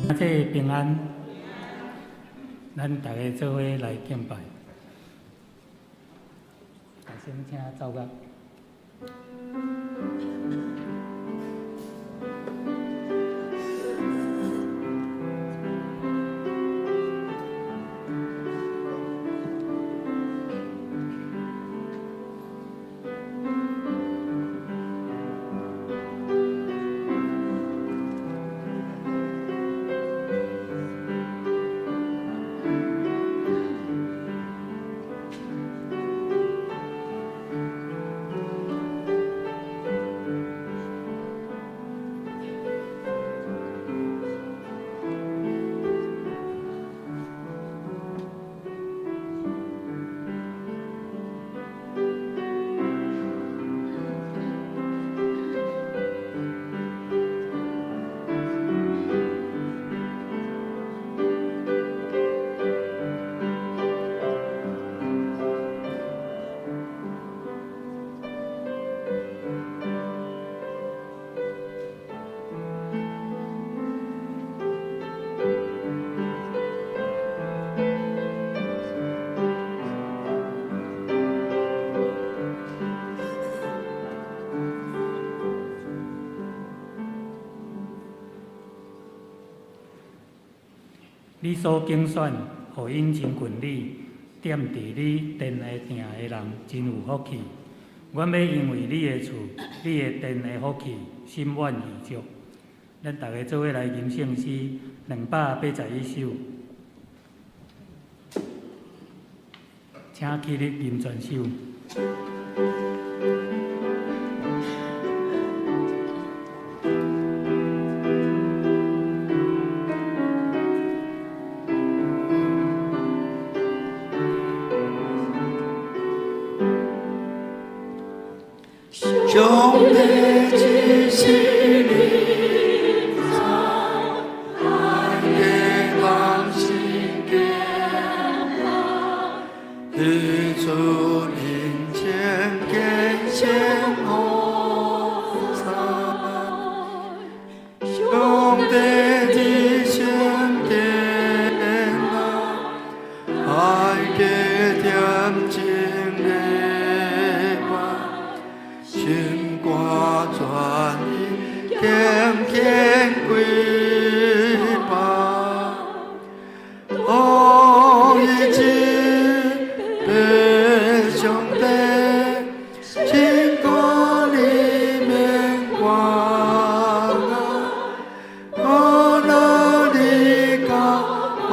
這平安，咱逐家做伙來敬拜。先請奏樂。你所揀選，予𪜶親近你，踮佇你殿內埕的人真有福氣。阮欲因為你的厝、你的殿的福氣，心滿意足。咱逐家做伙來吟聖詩281首，請起立吟全首。上帝只是臨在，愛的同心敬拜，彼此面前敬獻好彩。上帝的聖殿啊，愛的恬靜禮拜，心肝全意敬獻跪拜，獨一的上帝，聖歌裡面光啊，我那裡高萬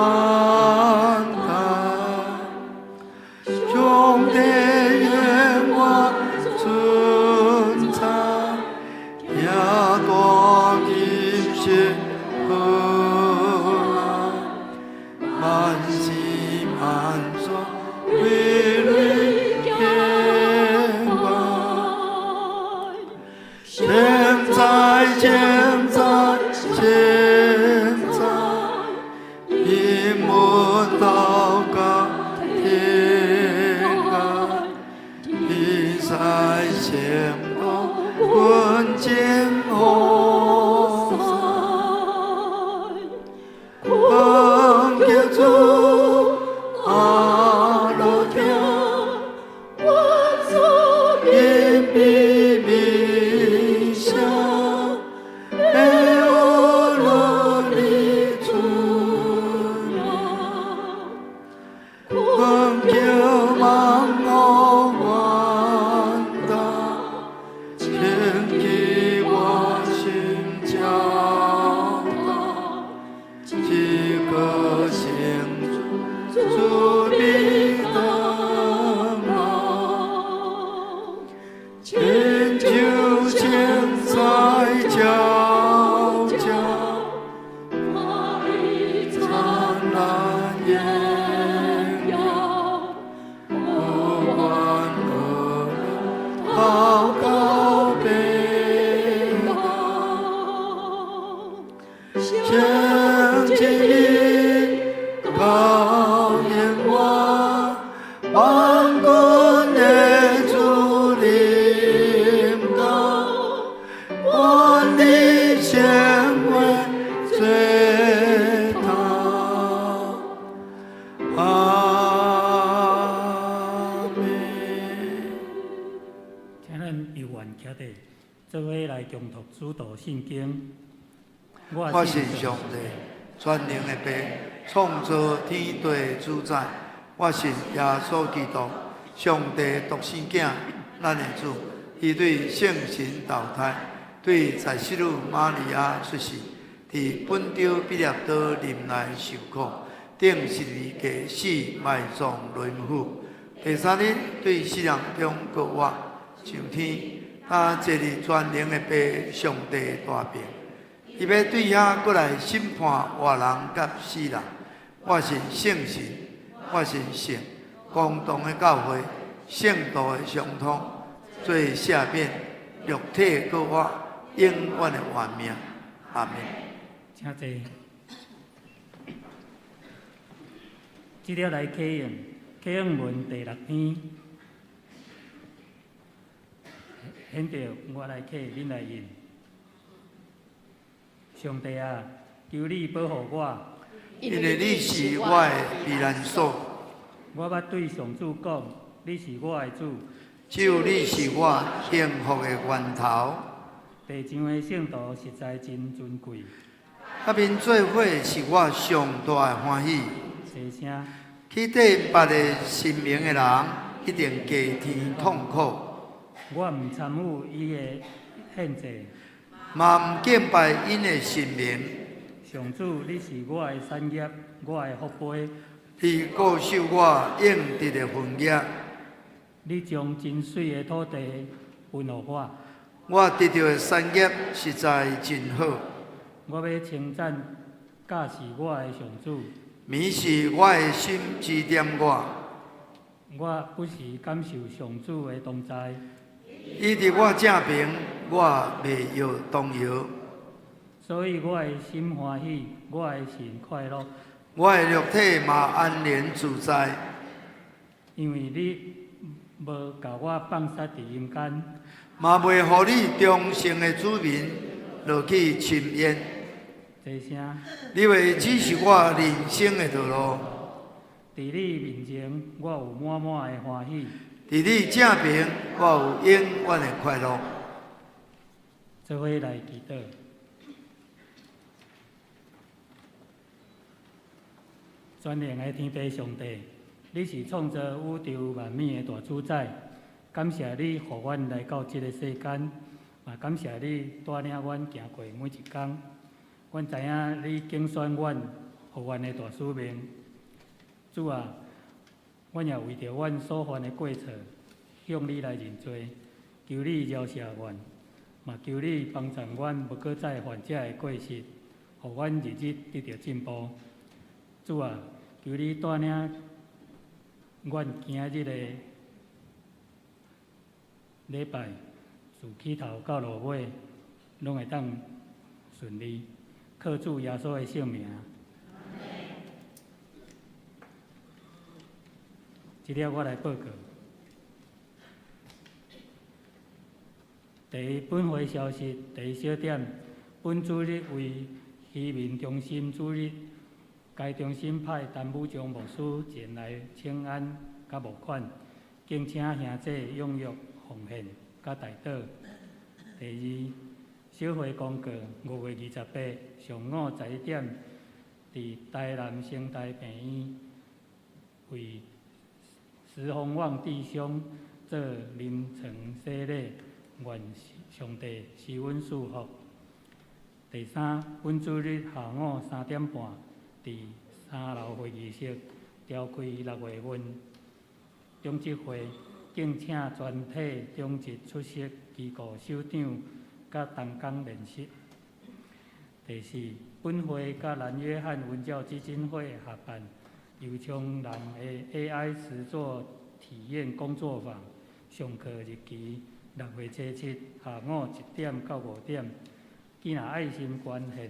大，上帝願我存在，也大今世好啊，萬事萬所為你敬拜。現在，現在，現在，一門禱告天涯，比賽仙道困境何在？恳求主阿樂聽，因比米聲，愛我樂你主，懇求萬我萬大，請記我心交託，這個聖主主的燈籠，親像現在悄悄燦爛豔陽，不管何禱告悲哀，聖經高言我，萬軍的主臨到，萬里顯為最恭讀使徒信經。我信上帝，全能的父，創造天地的主宰。我信耶穌基督，上帝獨生囝，咱的主。伊對聖神投胎，對在聖女瑪利亞出世，佇本丟彼拉多任內受苦，釘十字架死埋葬落陰府。第三日對死人中復活，上天，他坐佇全能的父上帝大爿。伊欲對遐閣來審判活人佮死人。我信聖神，我信聖公同的教會，聖徒的相通，罪赦免，肉體復活，永遠的活命。阿門。請坐。這了來啟應，啟應文第六篇。現在我來啟，恁來應。上帝啊，求你保護我，因為你是我的避難所。我捌對上主講，你是我的主。只有你是我幸福的源頭。地上的聖徒實在真尊貴。佮𪜶做伙是我上大的歡喜。細聲。去綴別个神明的人，一定加添痛苦。我毋參與伊的獻祭。嘛毋敬拜𪜶的神明。上主，你是我的產業，我的福杯。你固守我應得的份額。你將真媠的土地分予我。我得著的產業實在真好。我欲稱讚教示我的上主。免是我的心指點我。我不時感受上主的同在。伊佇我正爿，我袂欲動搖。所以我的心歡喜，我的神快樂。我的肉體嘛安然自在。因為你無共我放殺佇陰間。嘛袂予你忠誠的子民落去深淵。齊聲。你會指示我人生的道路。佇你面前，我有滿滿的歡喜。佇你正爿，我有永遠的快樂。做伙來祈禱。全能的天父上帝，你是創造宇宙萬物的大主宰，感謝你予阮來到這个世間，嘛感謝你帶領阮行過每一工。阮知影你揀選阮，予阮的大使命。主啊，阮也為著阮所犯的過錯，向你來認罪，求你饒赦阮，嘛求你幫助阮，無閣再犯這个過失，予阮日日得著進步。主啊，求你帶領阮今日的禮拜，自起頭到落尾，攏會當順利。靠主耶穌的聖名。這了我來報告。第一，本會消息，第一小點，本主日為漁民中心主日，該中心派陳武章牧師前來請安佮募款，敬請兄弟踴躍奉獻佮代禱。第二，小會公告，5月28上午11點，佇台南成大病院為石宏旺弟兄做臨床洗禮，願上帝賜阮祝福。第三，本主日下午3點半，佇三樓會議室召開6月份長執會，敬請全體長執出席，機構首長佮同工聯席。第四，本會佮南約翰文教基金會合辦游昌人的 AI 實作體驗工作坊，上課日期6月7下午1點到5點。你若愛心捐獻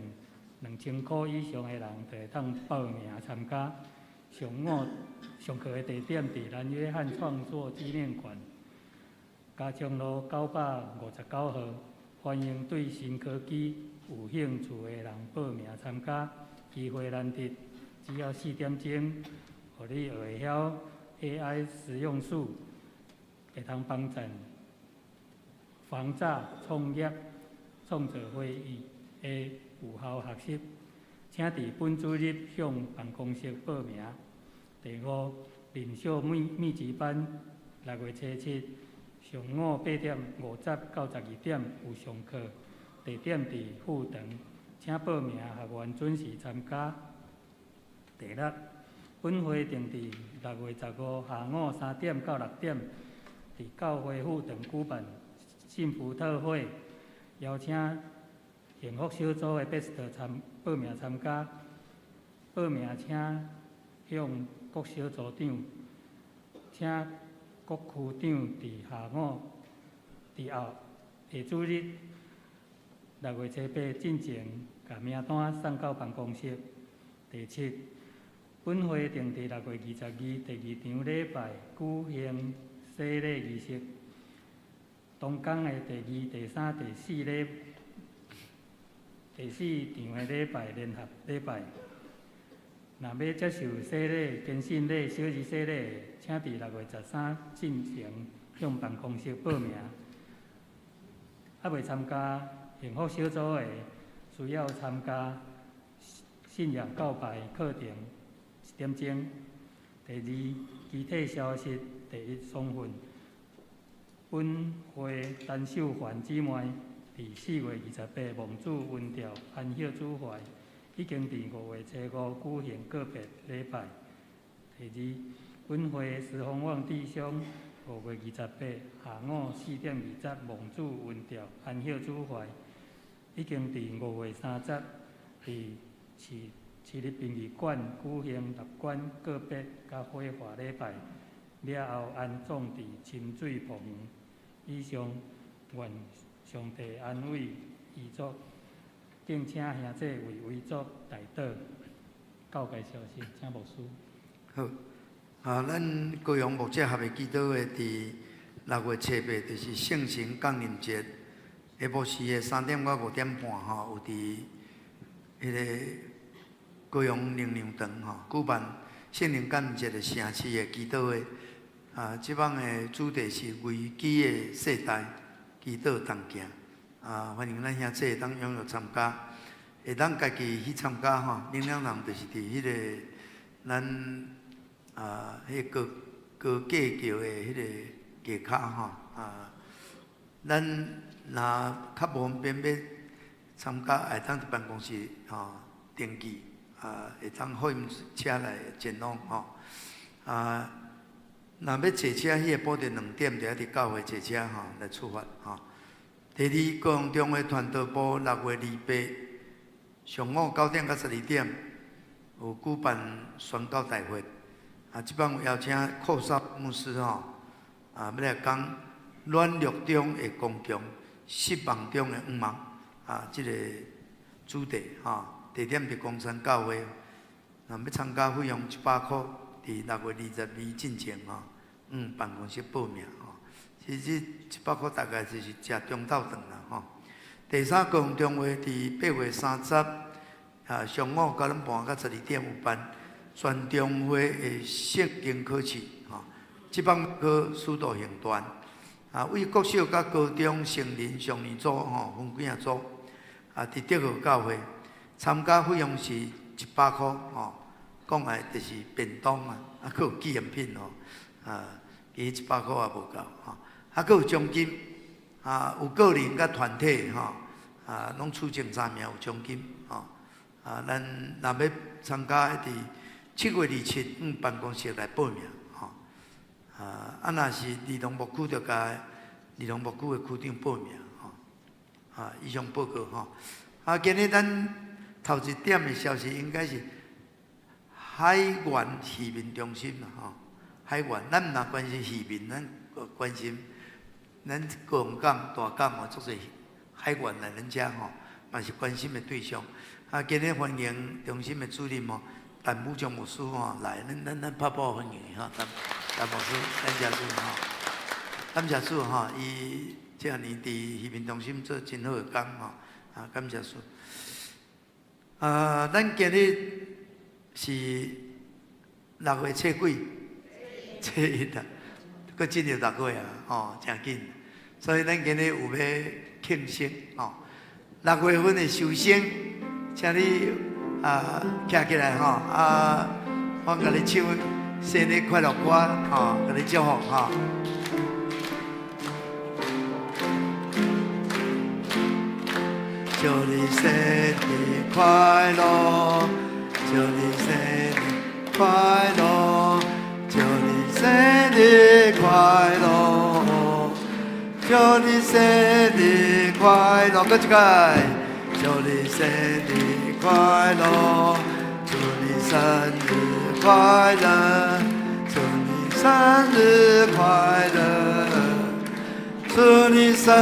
2000箍以上的人，就會當報名參加。上午上課的地點佇南約翰創作紀念館，嘉昌路959號。歡迎對新科技有興趣的人報名參加，機會難得，只要4點鐘，予你學會曉 AI 實用術，會通幫贊防詐創業。創造會議的有效學習，請佇本主日向辦公室報名。第五，靈修密集班6月初7上午8點50到12點有上課，地點佇副堂，請報名學員準時參加。第六，本會定佇6月15下午3點到6點，佇教會副堂舉辦幸福特會，邀請幸福小組的 pastor 報名參加。報名請向各小組長，請各區長佇下午佇後下主日6月初8進前，共名單送到辦公室。第七，本會定佇6月22第二場禮拜舉行洗禮儀式。同工的第二、第三、第四場的禮拜聯合禮拜。若欲接受洗禮、堅信禮、小兒洗禮的，請佇6月13進前向辦公室報名。猶未參加幸福小組的，需要參加信仰告白課程1點鐘。第二，其他消息第一雙份，本會陳秀環姊妹佇4月28蒙主恩召安息主懷，已經佇5月初5舉行告別禮拜。第二，本會石宏旺弟兄5月28下午4點20蒙主恩召安息主懷，已經佇5月30佇市立殯儀館舉行納棺告別佮火化禮拜，了後安葬佇深水墓園。以上，願上帝安慰遺族，敬請兄姊為遺族代禱。教界消息，請牧師。好，啊，咱高雄牧者協會祈禱會佇6月初8，就是聖神降臨節，下晡時的3點到5點半吼，有佇彼个高雄靈糧堂吼舉辦聖靈降臨節的城市的祈禱會。啊，這擺的主題是危機的世代，祈禱同行。啊，歡迎咱兄姊會當踴躍參加，會當家己去參加吼。靈糧堂就是佇彼個咱啊，彼個高高架橋的彼個街跤吼。啊，咱若較無方便欲參加，會當佇辦公室吼登記，啊，會當貨運車來前往吼。啊，若欲坐車，彼個補佇2點就愛佇教會坐車吼來出發吼。第二，高雄中會傳道部6月28上午9點到12點有舉辦宣教大會。啊，這擺有邀請寇少牧師吼，啊，欲來講軟弱中的剛強，失望中的向望，啊，這個主題吼，地點佇岡山教會。若欲參加費用100箍，佇6月22進前吼，向辦公室報名吼。其實100箍大概就是食中晝頓啦吼。第三，高雄中會佇8月30，啊，上午9點半到12點有辦全中會的聖經考試吼。這擺考使徒行傳，啊，為國小佮高中成人少年組吼分幾仔組，啊，佇德和教會參加費用是100箍吼。講來就是便當啊，啊，閣有紀念品吼，啊，其實100箍也無夠吼，啊，閣有獎金，啊，有個人佮團體吼，啊，攏出前三名有獎金吼，啊，咱若欲參加，佇7月27向辦公室來報名吼，啊，啊，若是兒童牧區就共兒童牧區的區長報名吼，啊，以上報告吼，啊，今日咱頭一點的消息應該是海員漁民中心啦吼，海員，咱毋若關心漁民，咱關心咱高雄港、大港哦，足濟海員來咱遮吼，嘛是關心的對象。啊，今日歡迎中心的主任吼，陳武將牧師吼來，咱拍鼓歡迎吼，陳牧師，感謝主吼，感謝主吼，伊這年佇漁民中心做真好的工吼，啊，感謝主。啊，咱今日是六月初幾？初一啊，閣進入六月啊，吼，誠緊。所以咱今日有欲慶生吼。六月份的壽星，請你啊徛起來吼啊，我共你唱生日快樂歌吼，共你祝福吼。祝你生日快樂，祝你生日快樂，祝你生日快樂，祝你生日快樂，閣一擺，祝你生日快樂，祝你生日快樂，祝你生日快樂，祝你生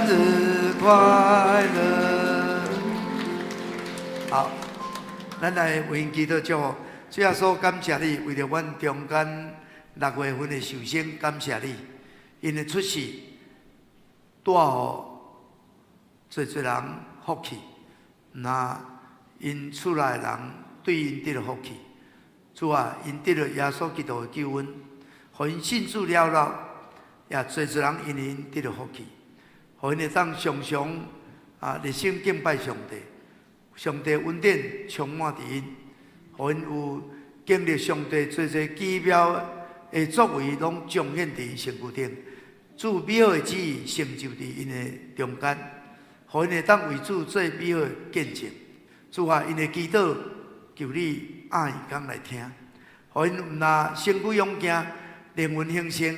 日快樂。好，咱來為𪜶祈禱祝福。主耶穌，感謝你，為著阮中間六月份的壽星，感謝你，𪜶的出世帶予濟濟人福氣，那𪜶厝內人對𪜶得著福氣。主啊，𪜶得著耶穌基督的救恩，予𪜶信主了後，也濟濟人因𪜶得著福氣，予𪜶會當常常啊熱心敬拜上帝，上帝恩典充滿佇𪜶，予𪜶有經歷上帝濟濟奇妙的作為，攏彰顯佇𪜶身軀頂。主美好的旨意成就佇𪜶的中間，予𪜶會當為主做美好的見證。主啊，𪜶的祈禱求你暗耳空來聽，予𪜶毋但身軀勇健，靈魂興盛，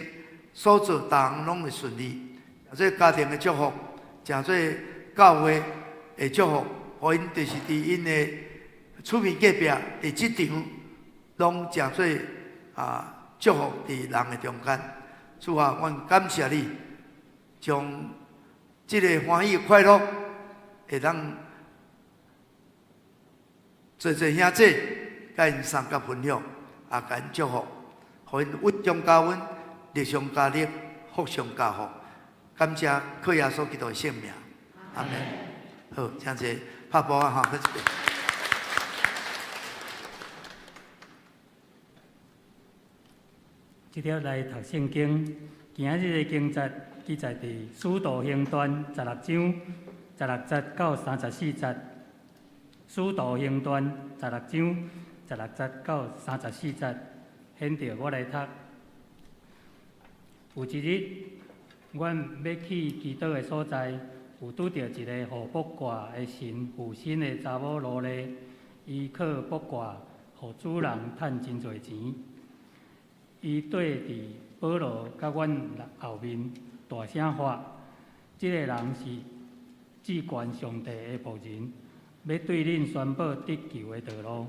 所做逐項攏會順利。做家庭的祝福，誠做教會的祝福，予𪜶就是佇𪜶的厝邊隔壁，佇職場，攏誠做啊祝福佇人的中間。主啊，阮感謝你，將這个歡喜快樂會當濟濟兄弟共𪜶相佮分享，也共𪜶祝福，予𪜶恩上加恩，力上加力，福上加福。感謝靠耶穌基督的聖名，阿們。好，請坐，拍波啊，吼，閣一遍。這條來讀聖經，今仔日的經節記載佇《使徒行傳》16章16節到34節，《使徒行傳》16章16節到34節，現著我來讀。有一日，阮欲去祈禱的所在，有拄著一个予卜卦的神附身的查某奴隸，伊靠卜卦，予主人趁真濟錢。伊對佇保羅佮阮後面大聲喊：這个人是至懸上帝的僕人，欲對恁宣布得救的道路。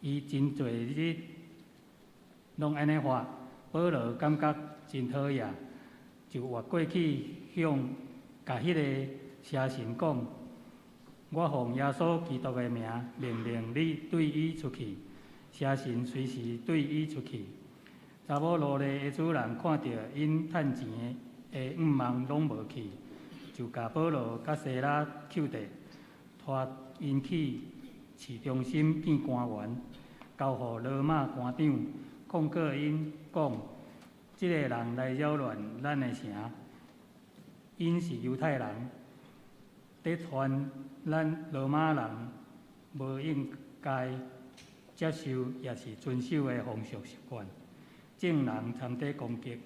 伊真濟日攏按呢喊，保羅感覺真討厭，就越過去向共彼个邪神講：我奉耶穌基督的名命令你對伊出去。邪神隨時對伊出去。查某奴隸的主人看著𪜶趁錢的願望攏無去，就共保羅佮西拉抾著，拖𪜶去市中心見官員，交予羅馬官長，控告𪜶講：這个人來擾亂咱的城，𪜶是猶太人，佇傳咱羅馬人無應該接受抑是遵守的風俗習慣。眾人參佇攻擊，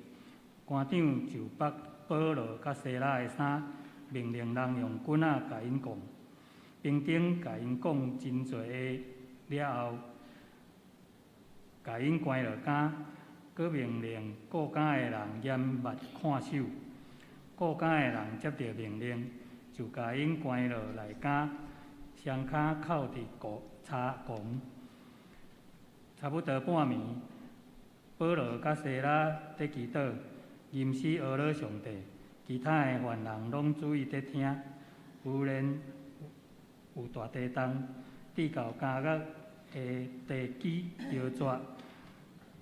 官長就縛保羅佮西拉的衫，命令人用棍仔共𪜶摃。兵丁共𪜶講真濟話了後，共𪜶關落監，閣命令顧監的人嚴密看守。顧監的人接著命令，就共𪜶關落內監，雙跤銬佇鼓柴摃。差不多半暝，保羅佮西拉佇祈禱，吟詩阿羅上帝，其他的犯人攏注意佇聽。忽然有大地動，致到監獄的地基搖逝，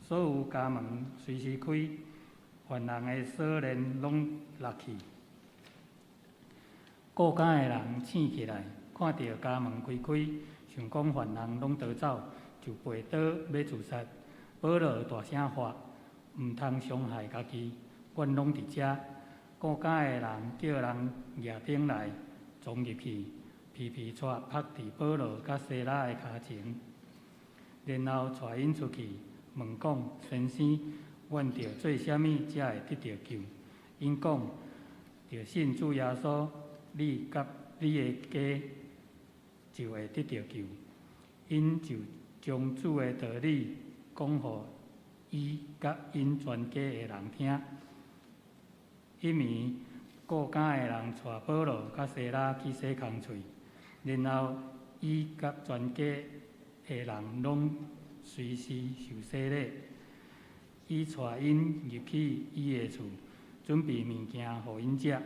所有監門隨時開，犯人的鎖鏈攏落去。顧監的人醒起來，看著監門開開，想講犯人攏逃走，就拔刀欲自殺。保羅大聲喊：毋通傷害家己，阮攏佇遮。顧監的人叫人舉燈來，衝入去，皮皮掣拍佇保羅佮西拉的跤前，然後帶𪜶出去，問講：先生，阮著做啥物才會得著救？𪜶講：著信主耶穌，你佮你的家就會得著救。𪜶就將主的道理講予伊佮𪜶全家的人聽。彼暝，顧監的人帶保羅佮西拉去洗空喙，然後伊佮全家的人攏隨時受洗禮。伊帶𪜶入去伊的厝，準備物件予𪜶食。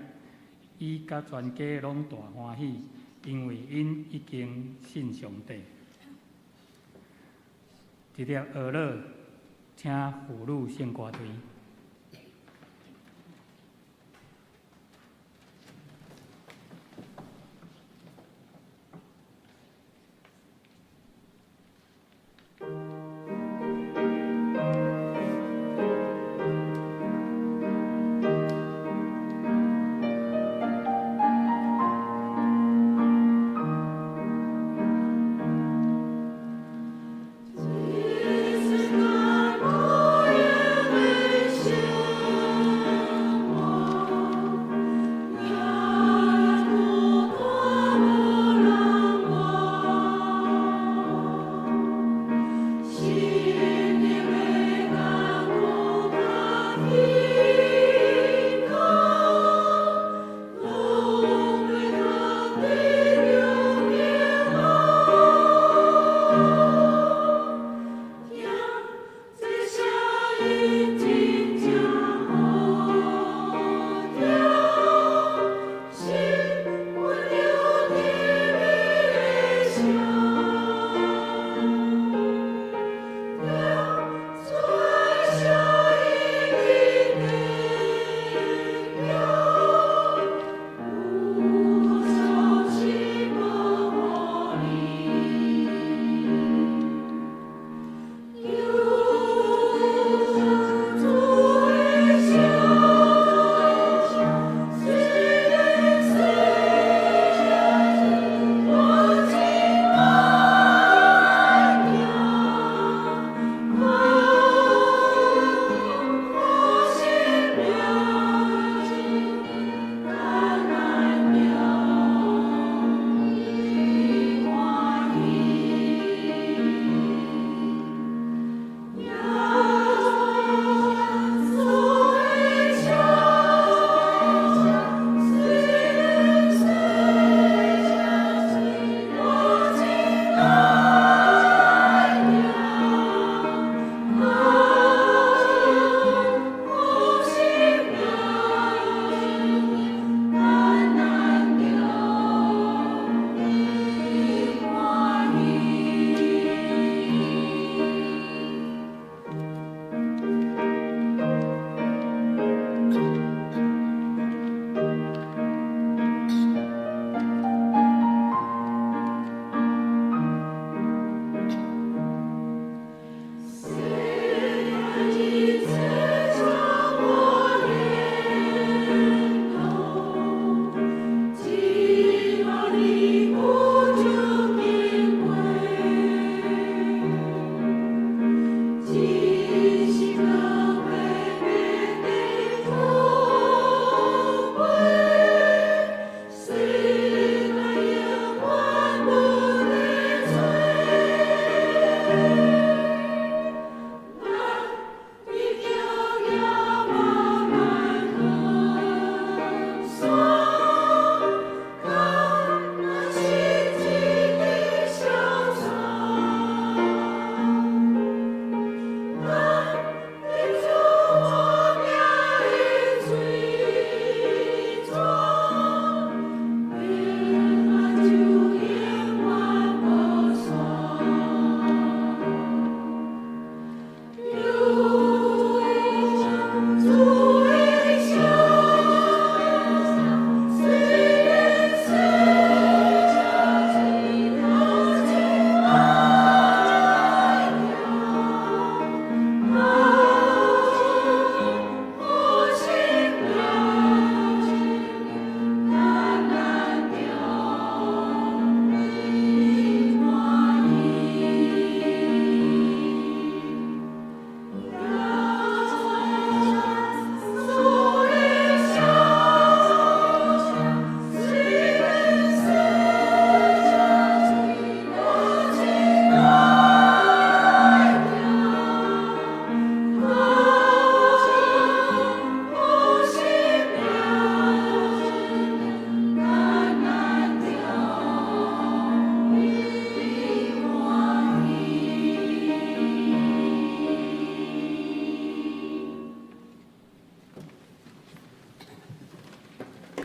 伊佮全家攏大歡喜，因為𪜶已經信上帝。一粒學樂，請婦女聖歌隊。 This is my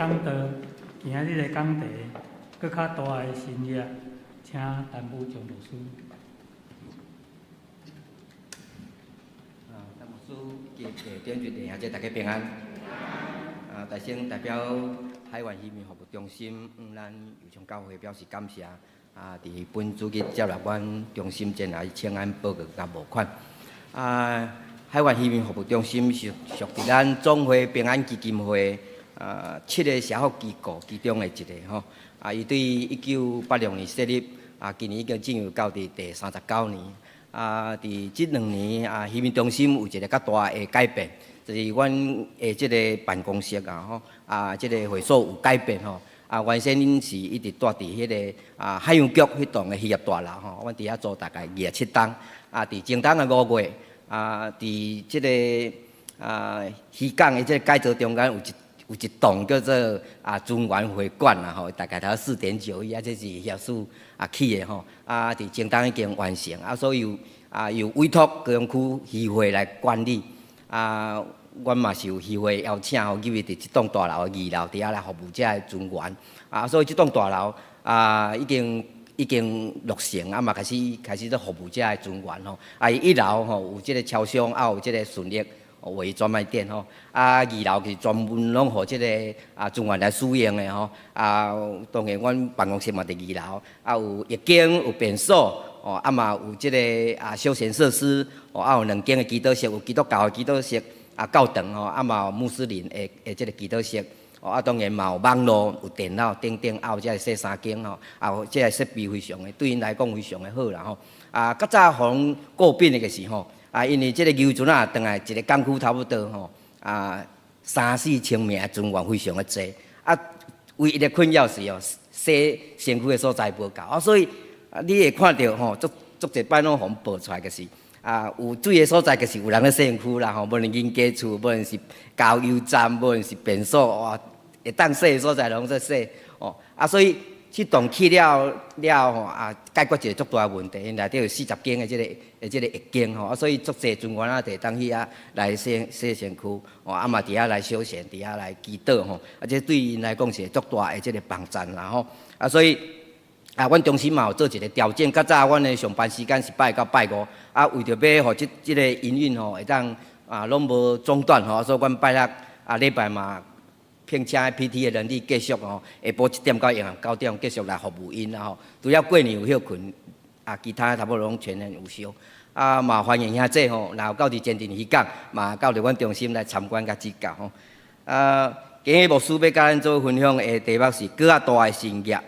講道，今仔日的講題，閣較大的神業，請陳武將牧師。啊，陳牧師及頂主弟兄姊，大家平安。啊，大先代表海員移民服務中心，向咱右昌教會表示感謝。啊，佇本主日接納阮中心前來請安報告佮募款。啊，海員移民服務中心是屬佇咱總會平安基金會啊七个社福機構其中的一个吼。啊，伊對1986年設立，啊，今年已經進入到佇第39年。啊，佇這2年啊，移民中心有一个較大的改變，就是阮的這个辦公室啊吼，啊，這个會所有改變吼。啊，原先𪜶是一直蹛佇彼个啊海洋局彼棟的漁業大樓吼，阮佇遐租大概27冬。啊，佇前冬的5月，啊，佇這个啊漁港的這个改造中間有一棟叫做啊尊員會館啦吼，大概頭4.9億啊，這是協事啊起的吼，啊，佇前冬已經完成，啊，所以有啊由委託高雄區漁會來管理，啊，阮嘛是有漁會邀請吼，入去佇這棟大樓的二樓佇遐來服務這个船員，啊，所以這棟大樓啊已經落成，啊嘛開始咧服務這个船員吼，啊，伊一樓吼有這个超商，啊有這个順益為專賣店吼，啊，二樓是專門攏予這个啊船員來使用的吼，啊，當然阮辦公室嘛佇二樓，啊有浴間有便所，哦，啊嘛有這个啊休閒設施，哦，啊有兩間的祈禱室，有基督教的祈禱室，啊教堂吼，啊嘛有穆斯林的這个祈禱室，哦，啊當然嘛有網路、有電腦等等，啊有這个洗衫間吼，啊有這个設備非常的，對𪜶來講非常的好啦吼。啊，較早予人詬病的就是吼，啊，因為這个遊船仔轉來一个港區差不多吼，啊，三四千名的船員非常的濟，啊，唯一的困擾是哦，洗身軀的所在無夠，啊，所以啊，你會看著吼，足足濟擺攏予人報出來，就是啊，有水的所在，就是有人咧洗身軀啦吼，無論人家厝，無論是加油站，無論是便所，哇，會當洗的所在攏在洗，哦，啊，所以這棟起了了吼，啊，解決一个足大的問題，𪜶內底有40間的這个浴間吼，啊，所以足濟船員啊，就會當去遐來洗洗身軀，哦，啊嘛佇遐來休閒，佇遐來祈禱吼，啊，這對𪜶來講是足大的這个幫助啦吼，啊，所以啊，阮中心嘛有做一个調整，較早阮的上班時間是拜一到拜五，啊，為著欲予這這个營運吼會當啊攏無中斷吼，所以阮拜六啊禮拜嘛聘請 PT 的人力繼續吼，下晡7點到晚9點繼續來服務𪜶啦吼。除了過年有歇睏，啊，其他差不多攏全年有休。啊，嘛歡迎兄弟吼，若有到佇前鎮漁港，嘛到佇阮中心來參觀佮指教吼。啊，今日牧師欲佮咱做分享的題目是閣較大的神業。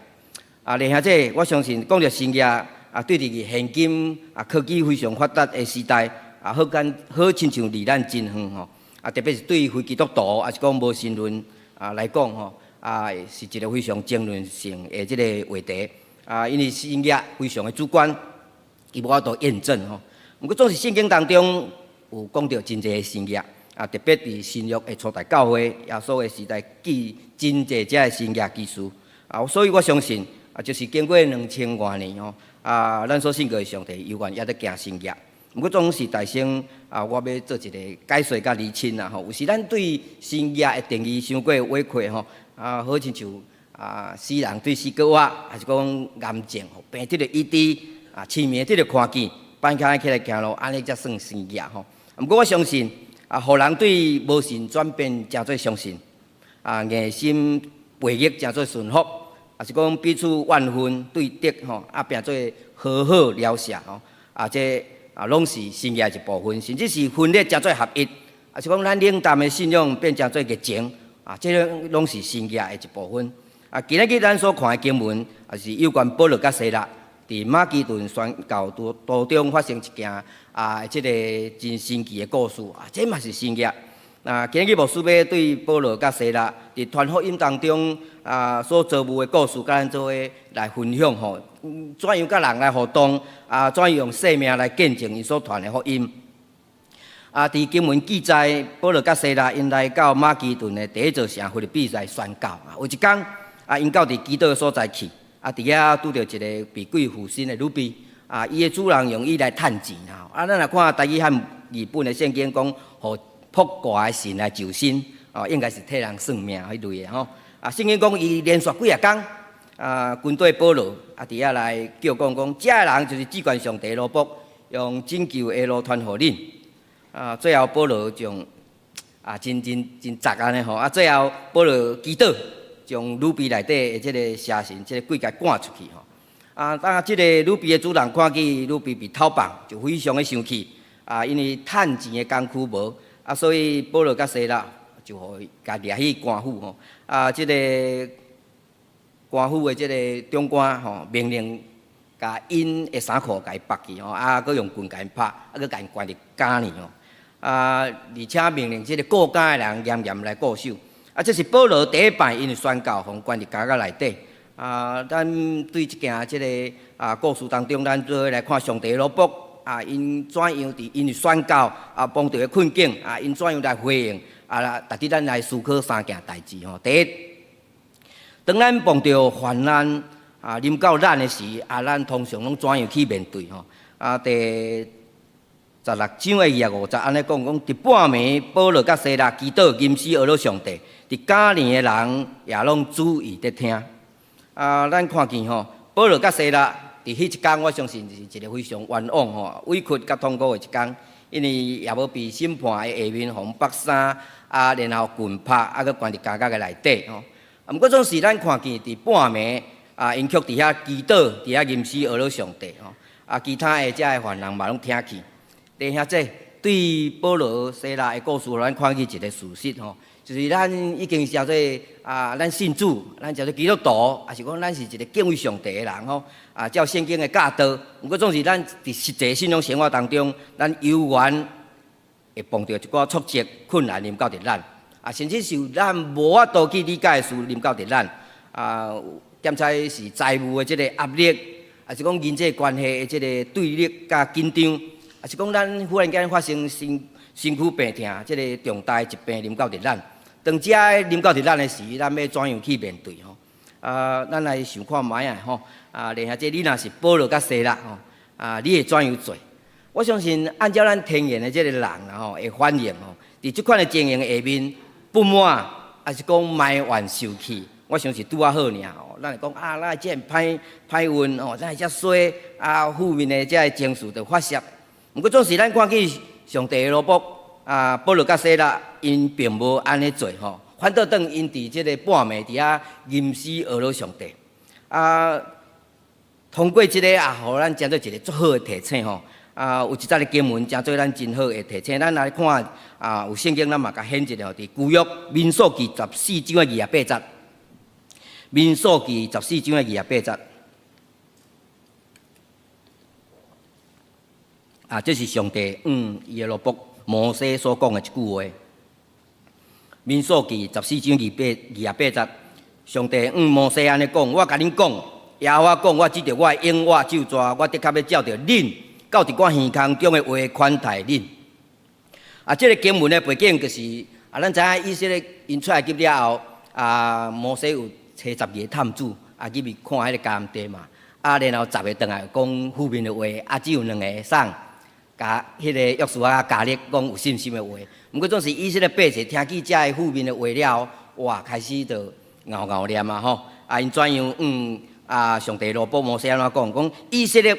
啊，弟兄姊，我相信講著神業啊，對佇現今啊科技非常發達的時代，啊，好敢好親像離咱真遠吼。啊，特別是對非基督徒，抑是講無神論啊來講吼，啊是一个非常爭論性的這个話題。啊，因為神業非常的主觀，伊無法度驗證吼。毋過總是聖經當中有講著真濟的神業，啊，特別佇新約的初代教會，耶穌的時代記真濟這个神業奇事。啊，所以我相信啊，就是經過2000外年吼，啊，咱所信靠的上帝猶原猶咧行神業。毋過總是大聲啊，我欲做一个解說佮釐清啦吼。有時咱對神業的定義傷過迂迴吼，啊，好親像啊，死人對死閣活，抑是講癌症吼，病得著醫治，啊，痴明得著看見，跛跤起來行路，按呢才算神業吼。毋過我相信啊，予人對無神轉變誠做相信，啊，硬心背逆誠做順服，抑是講彼此怨恨對敵吼，啊，變做和好了赦吼，啊，這啊，攏是神業一部分，甚至是分裂誠做合一，抑是講咱冷淡的信仰變成做熱情，啊，這個攏是神業的一部分。啊，今仔日咱所看的經文，也是有關保羅佮西拉佇馬其頓宣教途中發生一件啊，這个真神奇的故事，啊，這嘛是神業。啊，今日牧師欲對保羅佮西拉佇傳福音當中啊所遭遇的故事，佮咱做伙來分享吼。怎樣佮人來互動？啊，怎樣用生命來見證𪜶所傳的福音？啊，佇經文記載，保羅佮西拉𪜶來到馬其頓的第一座城腓立比來宣教。啊，有一工，啊，𪜶到佇祈禱的所在去，啊，佇遐拄著一个被鬼附身的女婢，啊，伊的主人用伊來趁錢啊。啊，咱若看台語漢字本的聖經講，予卜卦的神來就身，哦，應該是替人算命彼類的吼。啊，聖經講伊連續幾仔工啊，軍隊保羅啊，佇遐來叫講講，這个人就是至懸上帝奴僕，用拯救的路傳予恁。啊，最後保羅將啊，真真真雜按呢吼。啊，最後保羅祈禱，將呂賁內底的這个邪神，這个鬼共趕出去吼。啊，當這个呂賁的主人看見呂賁被討放，就非常的生氣。啊，因為趁錢的工具無，啊，所以保羅佮西拉就予伊共掠去官府吼。啊，這个官府的這个長官吼，命令共𪜶的衫褲共伊縛去吼，啊，閣用棍共𪜶拍，啊，閣共𪜶關佇監裡吼。啊，而且命令這个顧監的人嚴嚴來固守。啊，這是保羅第一擺因為宣教，予關佇監獄內底。啊，咱對這件這个啊故事當中，咱做伙來看上帝奴僕啊，𪜶怎樣佇因為宣教啊碰著的困境啊，𪜶怎樣來回應啊？值得咱來思考三件代誌吼。第一，當咱碰著患難啊，臨到咱的時，啊，咱通常攏怎樣去面對吼？啊，第16章的25節按呢講，講佇半暝，保羅佮西拉祈禱，吟詩呵咾上帝，佇監裡的人也攏注意佇聽。啊，咱看見吼，保羅佮西拉佇彼一工，我相信是一个非常冤枉吼、委屈佮痛苦的一工，因為也無被審判的下面，予人縛衫啊，然後棍拍，啊，閣關佇監獄的內底吼。啊，毋過總是咱看見佇半暝啊，𪜶卻佇遐祈禱，佇遐吟詩呵咾上帝吼。啊，其他的遮的犯人嘛攏聽去。弟兄姊，對保羅、西拉的故事，咱看見一个事實吼，就是咱已經是叫做啊，咱信主，咱叫做基督徒，抑是講咱是一个敬畏上帝的人吼。啊，照聖經的教導，毋過總是咱佇實際信仰生活當中，咱猶原會碰著一寡挫折、困難臨到佇咱，啊，甚至是咱無法度去理解的事臨到佇咱，啊，檢查是財務的這个壓力，抑是講人際關係的這个對立佮緊張。抑是講咱忽然間發生身軀病痛，這个重大疾病臨到佇咱，當這臨到佇咱的時，咱欲怎樣去面對吼？啊，咱來想看覓仔吼？啊，然後這你若是保羅佮西拉吼，啊，你會怎樣做？我相信按照咱天然的這个人啊吼，會反應吼，佇這款的情形下面，不滿，抑是講埋怨受氣，我想是拄仔好爾吼。咱會講啊，咱這歹歹運吼，咱會遮衰啊，負面的這个情緒就發洩。毋過總是咱看見上帝的奴僕啊，保羅佮西拉，𪜶並無按呢做吼，反倒轉𪜶佇這个半暝佇遐吟詩呵咾上帝。啊，通過這个啊，予咱成做一个足好的提醒吼。啊，有一節的經文成做咱真好的提醒。咱來看啊，有聖經咱嘛共顯一下，佇舊約民數記十四章的28節。民數記十四章的28節。啊，這是上帝向伊的奴僕摩西所講的一句話。民數記十四章28節，上帝向摩西按呢講：我共恁講，耶和華講，我指著我的永活咒詛，我的確欲照著恁到佇我耳空中的話寬待恁。啊，這个經文的背景就是啊，咱知影以色列𪜶出埃及了後，啊，摩西有揣十二个探子，啊，入去看彼個迦南地嘛。啊，然後十个轉來講負面的話，啊，只有兩个送。共彼个約書亞加勒講有信心的話，毋過總是以色列百姓聽見遮个負面的話了後，哇，開始就𠢕𠢕念啊吼！啊，𪜶怎樣向啊上帝奴僕摩西按怎講？講以色列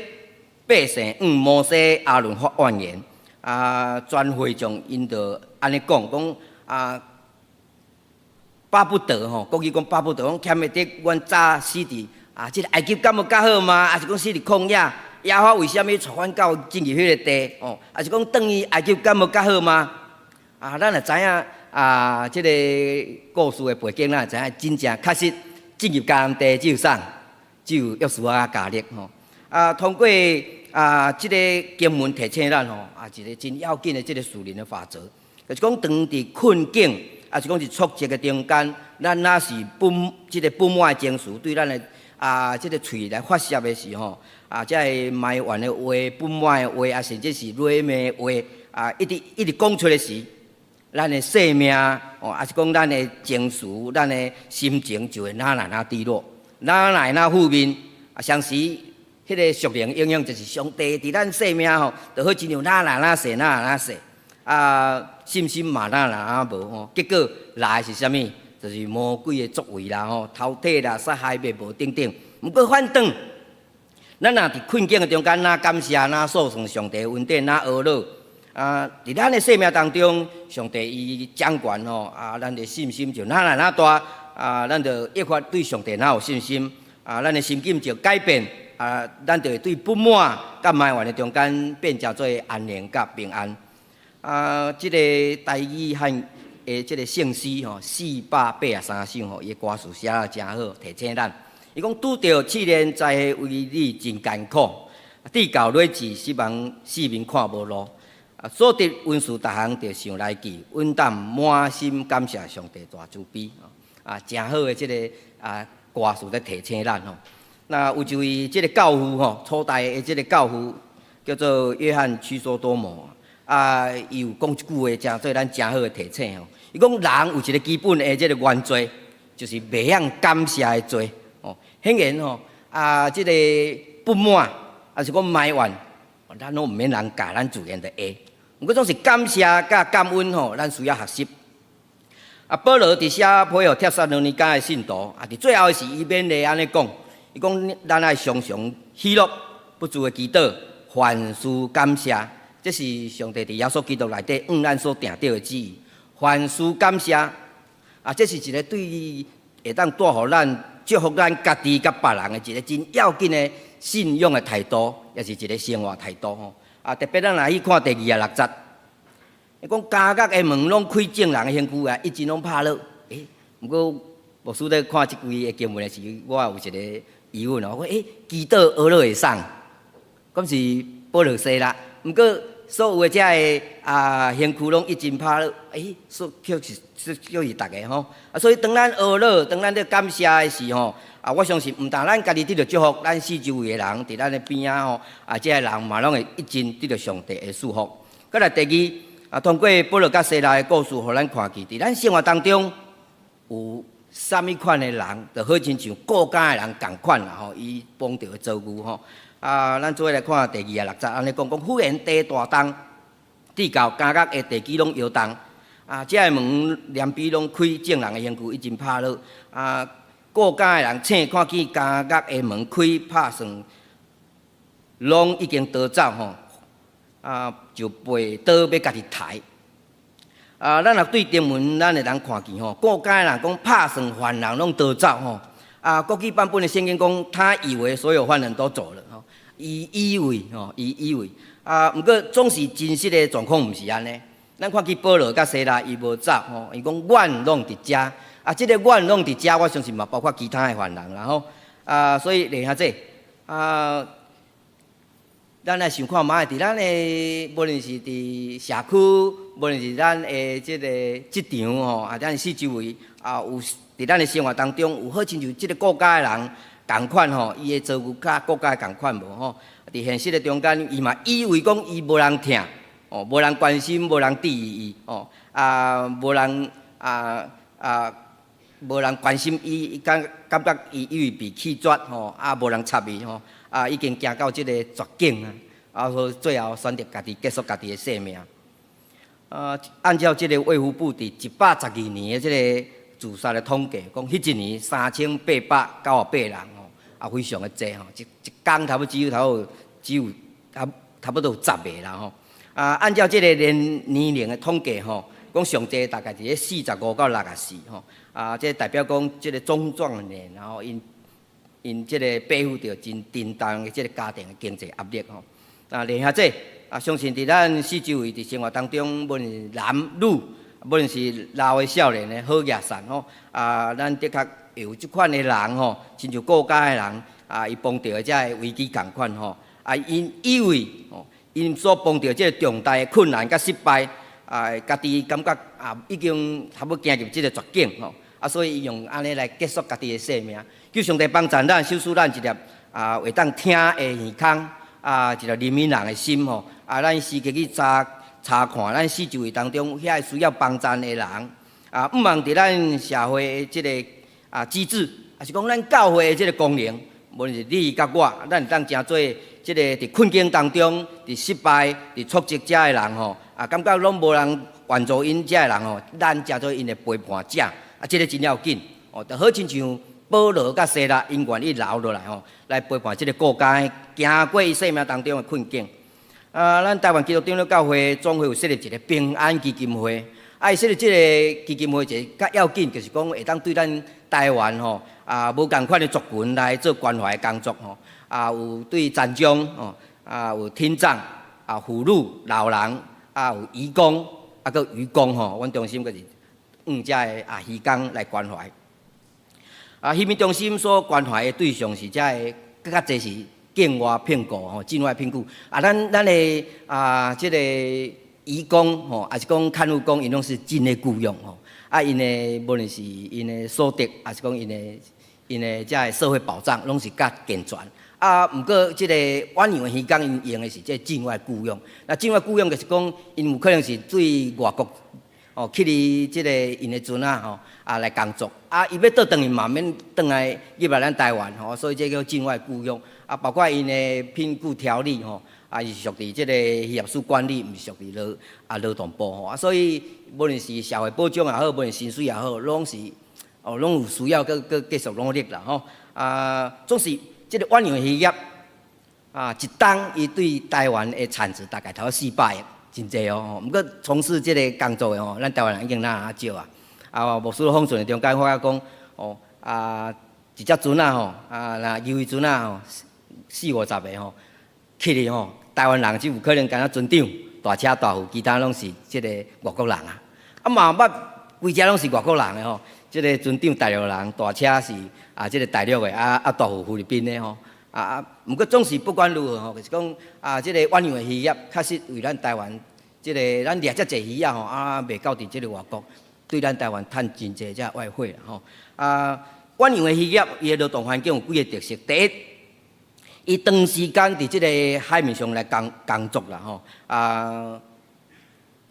百姓向摩西、亞倫發怨言，啊，全會眾𪜶就按呢講，講啊，巴不得吼，國語講巴不得，講欠會得阮早死佇啊，這个埃及敢無較好嗎？抑是講死佇曠野？耶和華為啥物帶阮到進入彼个地？哦，抑是講轉去埃及敢無較好嗎？啊，咱也知影啊，這个故事的背景，咱也知影真正確實進入迦南地只有啥？只有約書亞加勒吼。啊，通過啊，這个經文提醒咱吼，啊，一个真要緊的這个屬靈的法則，就是講當佇困境，抑是講佇挫折的中間，咱若是不這个不滿的情緒對咱的啊，這个喙來發洩的時候，啊，這个埋怨的話、不滿的話，啊，甚至是辱罵的話，啊，一直一直講出來時，咱的生命，哦，抑是講咱的情緒、咱的心情就會愈來愈低落，愈來愈負面。啊，相時，彼个屬靈影響就是上帝佇咱生命吼，就好親像愈來愈細、愈來愈細，啊，信心嘛愈來愈無吼。結果來的是啥物？就是魔鬼的作為啦吼，偷提啦、殺害、滅無等等。毋過反轉，咱若佇困境的中間，若感謝，若訴算上帝恩典，若哀禱啊！佇咱的生命當中，上帝伊掌權吼啊，咱的信心就愈來愈大啊，咱就越發對上帝愈有信心啊，咱的心境就改變啊，咱就會對不滿佮埋怨的中間變成做安寧佮平安啊！這個台語漢的這個聖詩吼，483首吼，伊的歌詞寫得誠好，提醒咱。伊講拄著試煉，知彼為你真艱苦，至到尾日失望四面看無路。啊，所得恩賜逐項著想來記，穩當滿心感謝上帝大慈悲。啊，誠好的這個啊歌詞咧提醒咱吼。那有一位這個教父吼，初代的這個教父叫做約翰屈梭多摩啊，伊有講一句話，誠做咱誠好的提醒吼。伊講人有一個基本的這個原罪，就是袂曉感謝的罪。哦，顯然吼啊，這個不滿，抑是講埋怨，咱攏毋免人教，咱自然就會。毋過總是感謝佮感恩吼，咱需要學習。啊，保羅佇寫批予帖撒羅尼迦的信徒，啊，佇最後時，伊勉勵按呢講，伊講咱愛常常喜樂，不住的祈禱，凡事感謝，這是上帝佇耶穌基督內底向咱所定著的旨意。凡事感謝，啊，這是一個對會當帶予咱祝福咱家己佮別人的一個真要緊的信仰的態度，也是一個生活態度吼。啊，特別咱若去看第26節，伊講監獄的門攏開，眾人的身軀啊，一盡攏拍落。欸，毋過牧師咧看這句的經文的時，我有一個疑問哦。我講欸，祈禱哀禱會送，敢是保羅西拉？毋過所有的這个啊身軀攏一盡拍落，欸，所卻是逐个吼。啊，所以當咱哀禱，當咱咧感謝的時吼，啊，我相信毋但咱家己得著祝福，咱四周圍的人佇咱的邊仔吼，啊，這个人嘛攏會一盡得著上帝的祝福。閣來第二，啊，通過保羅佮西拉的故事，予咱看見，佇咱生活當中有啥物款的人，就好親像顧家的人仝款啦吼，伊碰著的遭遇吼。啊，咱做伙來看第26節，按呢講講，忽然地大動，至到監獄的地基攏搖動，啊，這个門簾被攏開，眾人的身軀已經拍落，啊，顧監的人醒看見監獄的門開，拍算攏已經逃走吼，啊，就背刀欲家己刣。啊，咱若對經文，咱會當看見吼，顧監的人講拍算犯人攏逃走吼。啊，國語版本的聖經講，他以為所有犯人都走了吼，伊以為吼，伊以為啊，毋過總是真實的狀況毋是按呢。咱看見保羅佮西拉伊無走吼，伊講阮攏佇遮，啊，這個阮攏佇遮，我相信嘛包括其他的犯人啦吼。啊，所以弟兄姊啊，咱來想看覓，佇咱的無論是佇社區，無論是咱的這個職場吼，啊，咱四周圍啊，有佇咱的生活當中，有好親像這個國家的人仝款吼，伊的遭遇佮國家仝款無吼？佇現實的中間，伊嘛以為講伊無人疼，哦，無人關心，無人注意伊，哦，啊，無人啊啊，無人關心伊，伊感覺伊以為被棄絕吼，啊，無人插伊吼，啊，已經行到這個絕境啊，啊，所以最後選擇家己結束家己的生命。啊，按照這個衛福部佇112年的這個自殺的統計，講彼一年3898人吼，啊，非常的濟吼，一工差不多只有差不多有10個啦吼。啊，按照這個年齡的統計吼，講上濟大概佇咧45到64吼。啊，這代表講這個中壯年，然後𪜶𪜶這個背負著真沉重的這個家庭的經濟壓力吼。啊，弟兄姊，啊，相信佇咱四周圍佇生活當中，無論是男女，無論是老的少年的好額善吼，啊，咱的確會有這款的人吼，親像顧家的人，啊，伊碰著的這个危機仝款吼，啊，𪜶以為吼，𪜶所碰著這個重大的困難佮失敗，啊，家己感覺啊，已經差不多行入這個絕境吼，啊，所以伊用按呢來結束家己的生命。求上帝幫助咱，賞賜咱一粒啊，會當聽的耳孔，啊，一粒憐憫人的心吼，啊，咱時刻去查查看咱四周圍當中遐個需要幫助的人，啊，毋茫佇咱社會的這個啊機制，抑是講咱教會的這個功能，無論是你佮我，咱會當成做這個佇困境當中、佇失敗、佇挫折遮的人吼，啊，感覺攏無人援助𪜶遮的人吼，咱成做𪜶的陪伴者。啊，這个真要緊哦，就好親像保羅佮西拉，𪜶願意留落來吼，來陪伴這个孤家，行過伊生命當中的困境。啊，咱台灣基督長老教會總會有設立一个平安基金會，啊，伊設立這个基金會一个較要緊，就是講會當對咱台灣吼啊無仝款的族群來做關懷的工作吼，啊，有對殘障吼，啊有聽障啊婦女老人啊有移工啊閣漁工吼，阮中心閣是用遮个啊漁工來關懷。啊，漁民中心所關懷的對象是遮个，閣較濟是境外聘僱吼，境外聘僱。啊，咱的啊，這个移工吼，抑是講看護工，𪜶攏是境內僱傭吼。啊，𪜶的無論是𪜶的所得，抑是講𪜶的遮个社會保障，攏是較健全。啊，毋過這个遠洋的漁工，𪜶用的是這个境外僱傭。那境外僱傭就是講，𪜶有可能是對外國哦，去佇這个𪜶的船仔吼啊來工作。啊，伊欲倒轉去嘛免轉來入來咱台灣吼，所以這叫境外僱傭。啊，包括𪜶的聘僱條例吼，啊是屬佇這个漁業署管理，毋是屬佇勞動部吼。啊，所以無論是社會保障也好，無論薪水也好，攏是哦，攏有需要閣繼續努力啦吼。啊，總是這个遠洋漁業啊，一冬伊對台灣的產值大概頭400億，真濟哦。毋過從事這个工作的吼，咱台灣人已經哪少啊。啊，牧師奉信的中間發覺講，哦啊，一隻船仔吼，啊若漁船仔吼，四五十个吼，去哩吼，台灣人只有可能干焦船長、大車大副，其他攏是這个外國人啊。啊嘛捌規隻攏是外國人的吼，這个船長大陸人，大車是啊這个大陸的，啊啊大副菲律賓的吼。啊啊，毋過總是不管如何吼，就是講啊，這个遠洋的漁業確實為咱台灣，這个咱掠遮濟魚仔吼，啊賣到佇這个外國，對咱台灣趁真濟這外匯啦吼。啊，遠洋的漁業伊的勞動環境有幾个特色，第一，伊長時間佇這个海面上來工作啦吼，啊，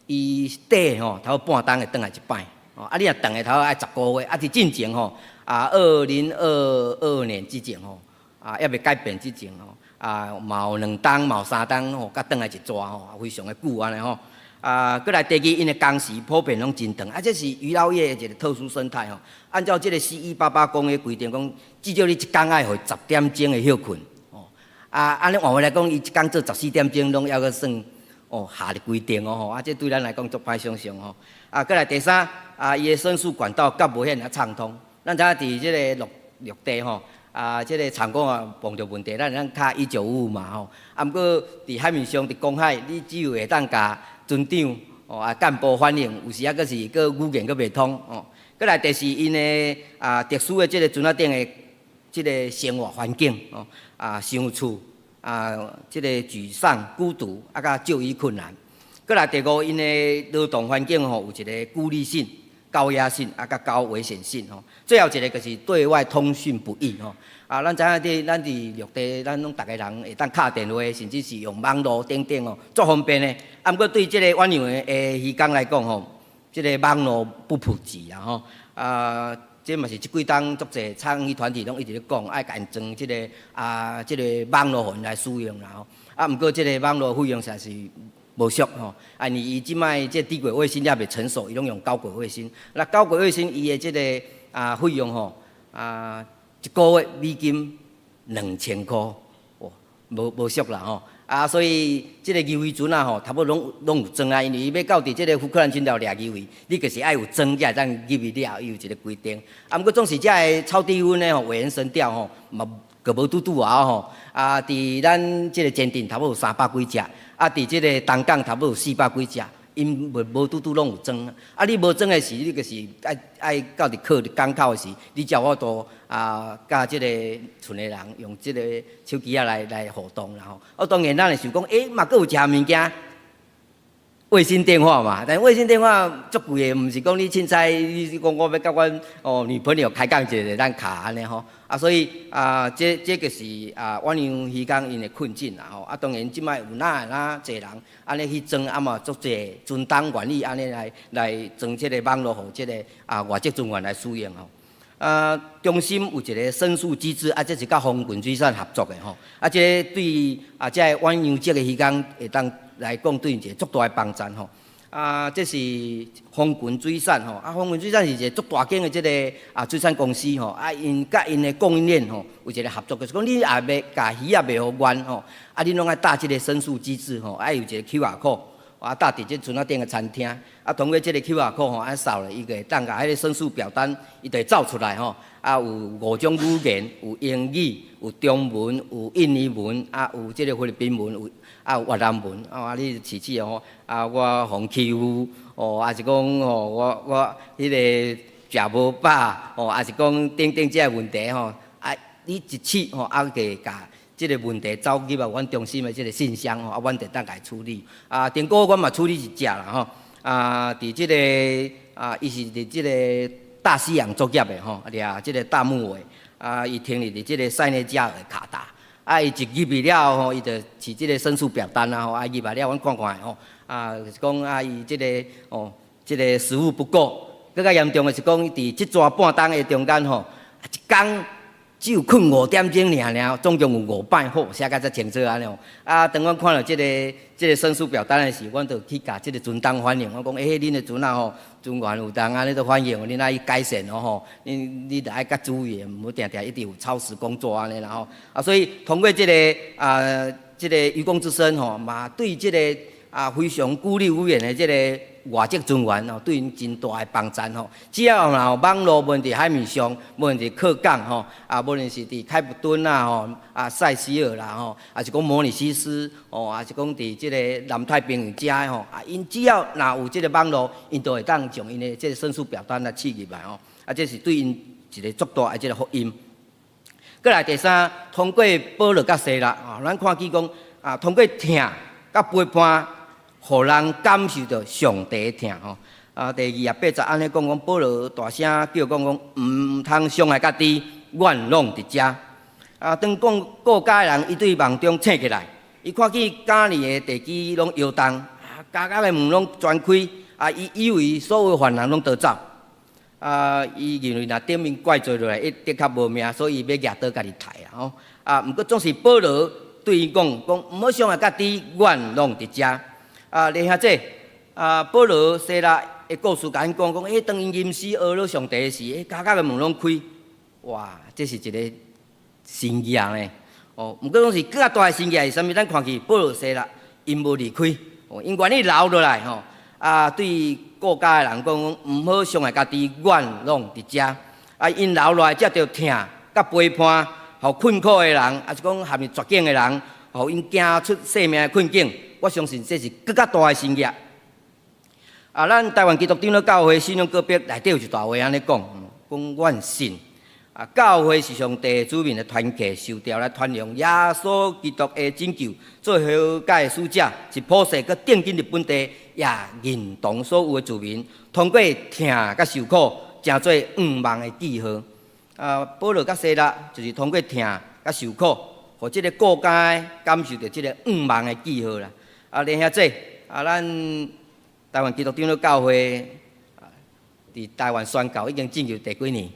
伊綴吼，頭半冬會轉來一擺，哦，啊，你若轉的頭愛10個月，啊，佇進前吼，啊，2022年之前吼，啊，猶未改變之前吼，啊，嘛有2冬，嘛有3冬吼，才轉來一逝吼，非常的久按呢吼。啊，閣來第二，𪜶的工時普遍攏真長，啊，這是漁撈業的一个特殊生態吼。按照這个 CE 88公約規定，講至少你一工愛予10點鐘的歇睏。哦，啊，按呢換話來講，伊一工做14點鐘，攏猶閣算哦合咧規定哦吼。啊，這對咱來講足歹想像吼。啊，閣來第三，啊，伊的申訴管道較無遐爾暢通。咱知影佇這个陸地吼，啊，這個廠工啊碰著問題，咱會當敲1955嘛吼。啊，毋過佇海面上，佇公海，你只有會當共船長哦啊幹部反映，有時啊閣是閣語言閣袂通哦。閣來第四，𪜶的啊特殊的這个船仔頂的這个生活環境哦啊，傷厝啊，這个沮喪、孤獨啊，佮就醫困難。閣來第五，𪜶的勞動環境吼有一个孤立性、高壓性啊，佮高危險性吼。最後一个就是對外通訊不易吼。啊，咱知影佇咱佇陸地，咱攏逐个人會當敲電話，甚至是用網路等等吼，足方便的。啊，毋過對這个遠洋的漁工來講吼，這个網路不普及啊吼。啊，這嘛是這幾冬足濟倡議團體攏一直咧講，愛共𪜶裝這个啊，這个網路予𪜶來使用啦吼。啊，毋過這个網路費用實在是無俗吼。啊，因為伊這擺這低軌衛星猶未成熟，伊攏用高軌衛星。那高軌衛星伊的這个啊費用吼啊，一個月美金2000箍，哇，無俗啦吼。啊，所以這个魚船仔吼，差不多攏有裝啊，因為伊欲到佇這个福克蘭群島掠魚，你就是愛有裝才會當入去掠，伊有一个規定。啊，毋過總是遮个超低溫的吼，委員神釣吼，嘛閣無拄拄仔吼。啊，佇咱這个前鎮差不多有300幾隻，啊，佇這个東港差不多有400幾隻。𪜶無拄拄攏有裝，啊！你無裝的時，你就是愛到佇靠佇港口的時，你才有法度啊，佮這个船的人用這个手機仔來互動啦吼。啊，當然咱會想講，欸，嘛閣有一項物件，衛星電話嘛。但衛星電話足貴的，毋是講你凊彩，你講我欲佮阮哦女朋友開講一下，咱敲按呢吼。啊，所以啊，這個是啊，遠洋漁工𪜶的困境啦吼。啊，當然這擺有哪哪濟人按呢去裝，啊嘛足濟船東願意按呢來裝這个網路，予這个啊外籍船員來使用吼。啊，中心有一个申訴機制，啊，這是佮豐郡水產合作的吼。啊，這個對啊，這个遠洋籍的漁工會當來講，對𪜶一個足大的幫助吼。啊，啊，這是豐群水產吼，啊，豐群水產是一個足大間的這个水產公司吼，啊，𪜶佮𪜶的供應鏈吼有一个合作，就是講你若欲共魚仔賣予阮吼，啊，恁攏愛貼這个申訴機制吼，愛有一个 QR code，啊，貼佇這船仔頂的餐廳，啊，通過這个 QR code 吼，啊，掃咧，伊就會當共彼个申訴表單，伊就會走出來吼，啊，有五種語言，有英語，有中文，有印尼文，啊，有這个菲律賓文，有啊有越南文，啊，你試試吼，啊，我予人欺負，哦，抑是講吼，我彼个食無飽，哦，抑是講等等這个問題吼，啊，你一試吼，啊，就共這个問題走入來阮中心的這个信箱吼，啊，阮就會當共伊處理。啊，頂個月阮嘛處理一隻啦吼，啊，佇這个啊，伊是佇這个大西洋作業的吼，掠這个大目鮪，啊，伊停佇這个塞內加爾卡達。啊，伊一入去了後吼，伊就飼這个申訴表單啊吼，啊入來了，阮看看吼，啊就是講啊，伊這个哦，這个食物不夠，閣較嚴重的是講，佇這逝半冬的中間吼，一工只有睏5點鐘爾爾，總共有五擺好，寫甲遮清楚按呢。啊，當阮看著這个申訴表單的時，阮就去共這个船東反映，我講，欸，恁的船仔吼，船員有當按呢咧反映，恁愛改善哦吼，你著愛較注意，毋好定定一直有超時工作按呢啦吼。啊，所以通過這个啊，這个漁工之聲吼，嘛對這个非常孤立無援的這个外籍船員吼，對𪜶真大的幫助吼。只要若有網路無論佇海面上，無論佇靠港吼，啊，無論是佇開普敦啦吼，啊塞西爾啦吼，抑是講摩里西斯哦，抑是講佇這个南太平洋遮的吼，啊，𪜶只要若有這个網路，𪜶就會當將𪜶的這个申訴表單來試入來吼。啊，這是對𪜶一个足大的這个福音。過來第三，通過保羅佮西拉啊，咱看見講啊，通過疼佮陪伴，予人感受著上帝的疼吼。啊，第28節按呢講講，保羅大聲叫講講，毋通傷害家己，阮攏佇遮。啊，當講顧家的人，伊對夢中醒起來，伊看見監裡的地基攏搖動，啊，監獄的門攏全開，啊，伊以為所有犯人攏逃走。啊，伊認為若頂面怪罪落來，伊的確無命，所以伊欲舉刀家己刣啊吼。啊，毋過總是保羅對伊講講，毋好傷害家己，阮攏佇遮。啊，弟兄姊，啊，保羅西拉的故事共𪜶講講，欸，當𪜶吟詩呵咾上帝時，欸，監獄的門攏開，哇，這是一个神跡呢。哦，毋過講是閣較大的神跡是啥物？咱看見保羅西拉，𪜶無離開，哦，𪜶願意留落來吼。啊，對顧家的人講講，毋好傷害家己，阮攏佇遮。啊，𪜶留落來，藉著疼佮陪伴，予困苦的人，抑是講陷入絕境的人，予𪜶行出生命的困境。我相信這是閣較大的神跡。啊，咱台灣基督長老教會信仰告白內底有一段話按呢講，講阮信啊，教會是上帝子民的團契，受召來傳揚耶穌基督的拯救，做和解的使者，是普世閣定緊佇本地，也認同所有的子民，通過疼佮受苦，成做向望的記號。啊，保羅佮西拉就是通過疼佮受苦，予這个顧家感受著這个向望的記號啦。啊，弟兄姊，啊，咱台灣基督長老教會佇台灣宣教已經進入第幾年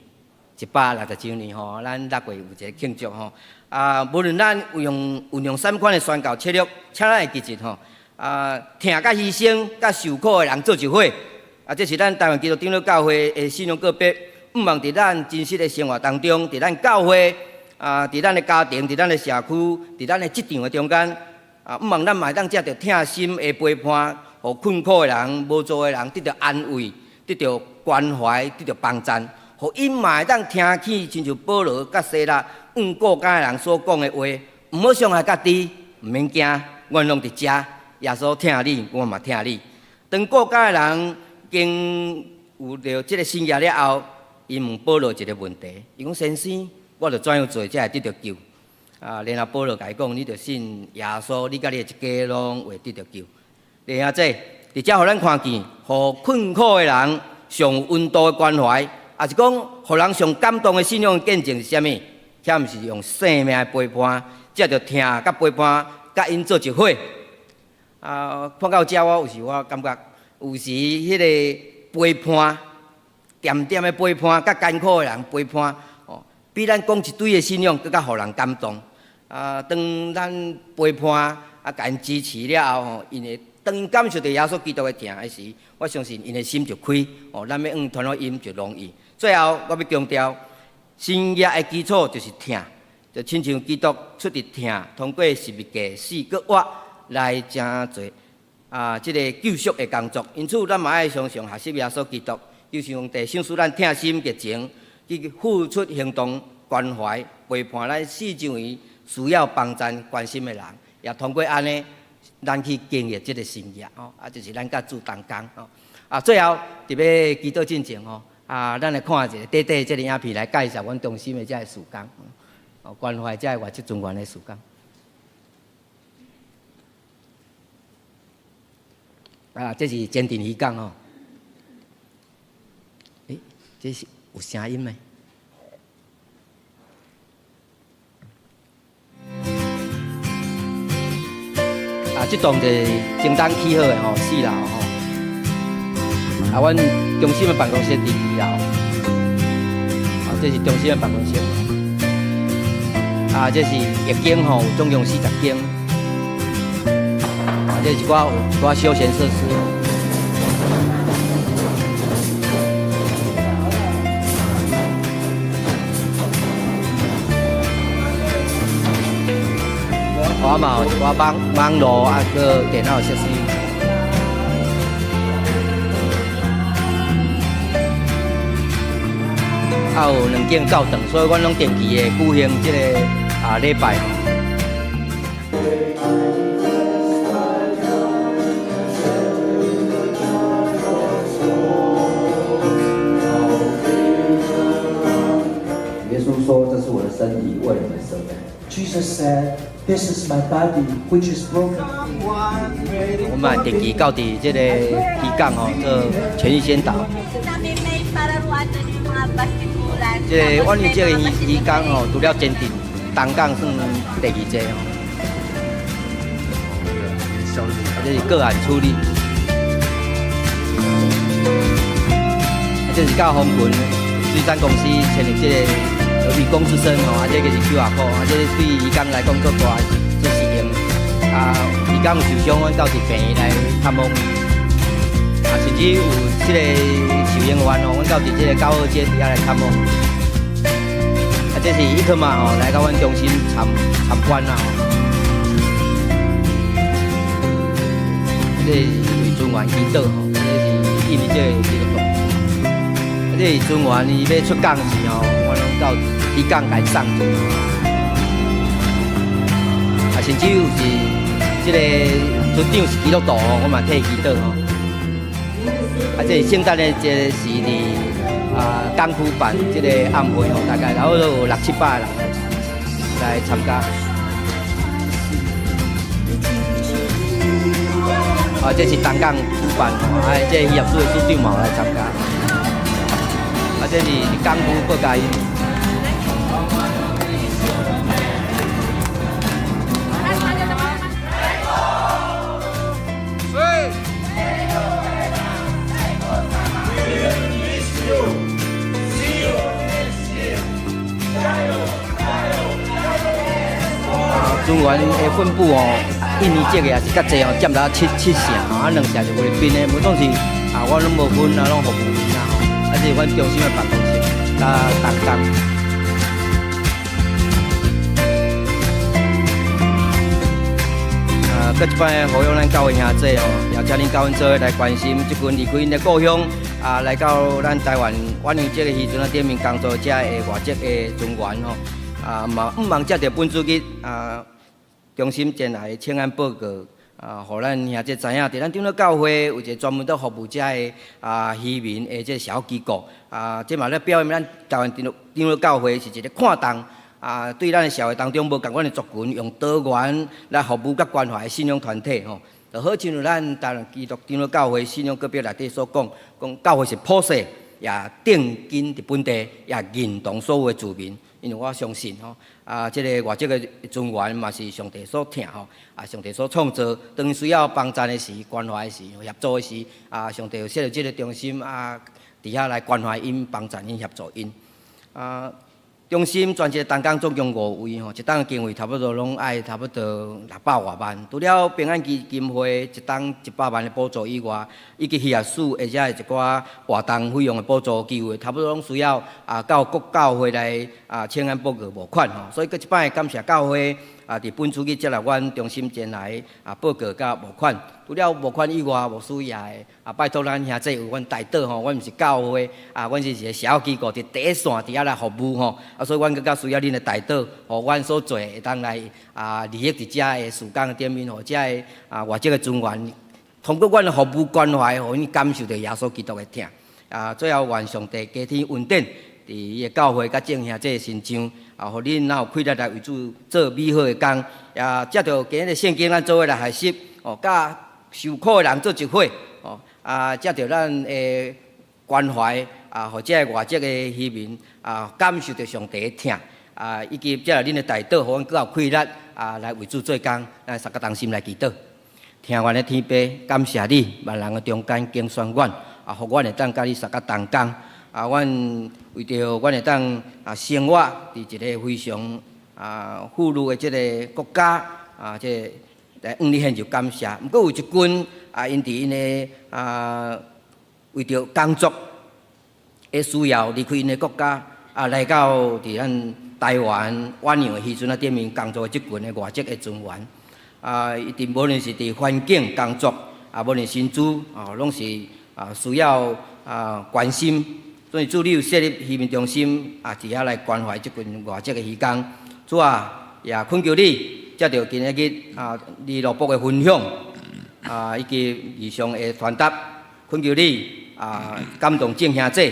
？160週年吼，咱6月有一个慶祝吼。啊，無論咱運用啥物款的宣教策略，請咱會記得吼。啊，疼佮犧牲佮受苦的人做一伙。啊，這是咱台灣基督長老教會的信仰告白。向望佇咱真實的生活當中，佇咱教會啊，佇咱的家庭，佇咱的社區，佇咱的職場的中間，啊，向望咱嘛會當藉著疼心的陪伴，予困苦的人、無助的人得著安慰，得著關懷，得著幫贊，予𪜶嘛會當聽起親像保羅佮西拉向顧家的人所講的話，毋好傷害家己，毋免驚，阮攏佇遮，耶穌疼你，我嘛疼你。當顧家的人經有著這个神跡了後，伊問保羅一个問題，伊講先生，我著怎樣做才會得著救？啊，然後保羅共伊講，你著信耶穌，你佮你的一家攏會得著救。弟兄姊，佇遮予咱看見，予困苦的人上有溫度的關懷，抑是講予人上感動的信仰見證是啥物？遐毋是用生命的陪伴，藉著疼佮陪伴，佮𪜶做一伙。啊，看到遮，我有時我感覺，有時彼个陪伴，恬恬的陪伴，佮艱苦的人陪伴，哦，比咱講一堆的信仰閣較予人感動。啊，當咱陪伴啊，共𪜶支持了後吼，𪜶會當𪜶感受著耶穌基督的疼的時，我相信𪜶的心就開，哦，咱欲傳福音就容易。最後，我欲強調，神業的基礎就是疼，就親像基督出佇疼，通過十字架死閣活來成做啊，這個救贖的工作。因此，咱嘛愛常常學習耶穌基督，求上帝賞賜咱疼心熱情，去付出行動關懷陪伴咱四周圍需要幫贊關心的人，也通過按呢，咱去經歷這個神業哦，啊，就是咱佮主同工哦。啊，最後佇欲祈禱進前吼，啊，咱來看一下短短這個影片來介紹阮中心的這个事工，哦，關懷這个外籍船員的事工。啊，這是前鎮漁港吼。欸，這是有聲音的。啊，這棟就是前冬起好的吼，四樓吼。啊，阮中心的辦公室佇二樓。啊，這是中心的辦公室。啊，這是一間吼，總共40間。啊，這是一寡一寡休閒設施。我嘛有一寡網網路啊，閣電腦設施。啊，有兩間教堂，所以阮攏定期會舉行這個啊禮拜。耶穌說：“這是我的身體，為你們捨的。” Jesus said, "This is my body, which is broken." 我們定期到佇這個漁港吼做權益宣導。這個阮這個漁漁港吼，除了前鎮，東港算第二濟吼。這是個案處理。這是佮豐群水產公司簽立這個漁工之聲吼，啊，這個是 QR code，啊，這個對漁工來講足大做實用。啊，漁工有受傷，阮到佇病院來探望伊。啊，甚至有這個受刑員吼，阮到佇這個九號街佇遐來探望。啊，這是伊克嘛吼，來到阮中心參參觀啦吼。這是為船員祈禱吼，這是印尼這個基督徒。啊，這是船員伊欲出港時吼，阮攏到漁港共伊送者。啊，甚至有是這個船長是基督徒吼，我嘛替伊祈禱吼。啊，這是聖誕的這個是佇啊港區辦這個暗會吼，大概差不多有六七百個人來參加。啊，這是東港舉辦吼，啊，這個漁業署的署長嘛有來參加。啊，這是港區報佳音。船員的分布哦，印尼籍的也是較濟哦，佔了七七成吼，啊兩成是菲律賓的，無總是啊，我攏無分啊，攏服務員啦吼，啊這是阮中心的辦公室，佮同工。啊，閣一擺呼籲咱教會兄弟哦，也請恁佮阮做伙來關心這群離開𪜶的故鄉啊，來到咱台灣遠洋這個漁船仔頂面工作遮的外籍的船員吼，啊嘛毋茫接著本主日啊。中心前來請安報告，啊，予咱兄弟知影，佇咱長老教會有一個專門佇服務遮的啊漁民的這個小機構，啊，這嘛咧表明咱台灣長老長老教會是一個看重啊，對咱的社會當中無仝款的族群，用多元來服務佮關懷的信仰團體吼，就好親像咱台灣基督長老教會信仰告白內底所講，講教會是普世，也定根佇本地，也認同所有的住民。因為我相信吼，啊，這個外籍的船員嘛是上帝所疼吼，啊，上帝所創造，當𪜶需要幫贊的時、關懷的時、協助的時，啊，上帝有設立這個中心啊，佇遐來關懷𪜶、幫贊𪜶、協助𪜶。啊，中心全一个同工總共五位吼，一冬經費差不多攏愛差不多六百外萬。除了平安基金會一冬100萬的補助以外，以及魚業署或者是一寡活動費用的補助機會，差不多攏需要啊到各教會來啊請願報告募款吼。所以閣一擺感謝教會啊，佇本主日接納阮中心前來啊報告佮募款。除了募款以外，牧師也會啊拜託咱兄弟為阮代禱吼。阮毋是教會啊，阮是一個小機構，佇第一線佇遐來服務吼。啊，所以阮閣較需要恁的代禱，予阮所做會當來啊利益佇遮的事工頂面，予遮的啊外籍的船員，通過阮的服務關懷，予𪜶感受著耶穌基督的疼。啊，最後願上帝加添恩典，佇伊的教會佮眾兄弟身上，啊，予恁若有氣力來為主做美好的工，也藉著今日聖經，咱做伙來學習，哦，佮受苦的人做一伙，哦，啊，藉著咱的關懷，啊，予這个外籍的漁民啊，感受著上帝的疼，啊，以及藉著恁的代禱，予阮閣有氣力啊，來為主做工，咱三個同心來祈禱。疼阮的天父，感謝你，萬人的中間揀選阮，啊，予阮會當佮你相佮同工，啊，阮為著阮會當啊生活佇一个非常啊富裕的這个國家，啊，這個來向你獻上感謝。毋過有一群啊，𪜶佇𪜶的啊為著工作的需要離開𪜶的國家，啊，來到佇咱台灣遠洋的漁船仔頂面工作的這群的外籍的船員，啊，伊佇無論是佇環境工作，啊，無論薪資，啊，攏是啊需要啊關心。所以主你有設立漁民中心，啊，佇遐來關懷這群外籍的漁工。主啊，也懇求你，藉著今仔日啊，李羅卜的分享，啊，以及以上的傳達，懇求你啊，感動眾兄弟，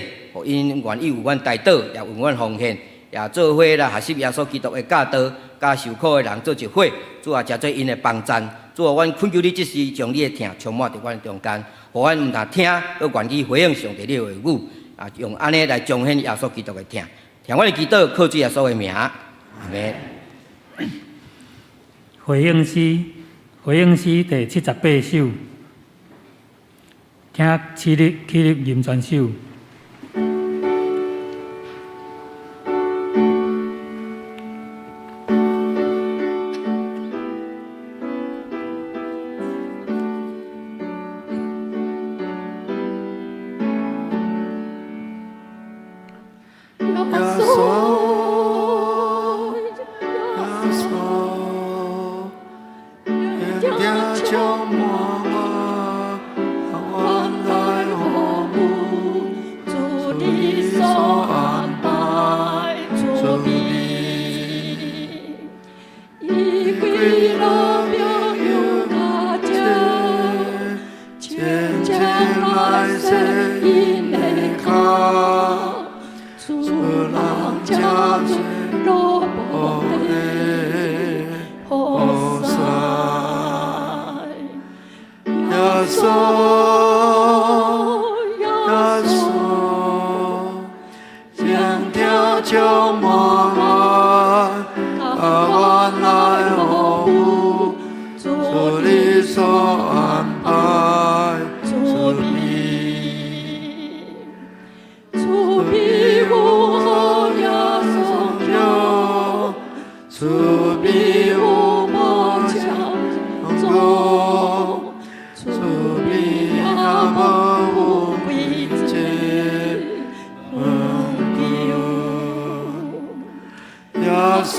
予𪜶願意為阮代禱，也為阮奉獻，也做伙來學習耶穌基督的教導，佮受苦的人做一伙。主啊，成做𪜶的幫贊。主啊，阮懇求你這時將你的疼充滿佇阮中間，予阮毋但聽，閣願意回應上帝你的話語，啊，用按呢來彰顯耶穌基督的疼。聽阮的祈禱，靠主耶穌的名，阿們。回應詩，回應詩第78首，請起立，起立吟全首。耶穌，耶穌，聖疼充滿我，阮來服務，主你所安排儲備，以喜樂表揚家家，虔誠來洗𪜶的跤。主人家做奴僕的服侍，耶穌，耶穌，聖疼充滿我，予阮來服務，主你所安排儲備。主庇護耶穌，主庇護我家中，主庇也無貴賤恩救。耶穌，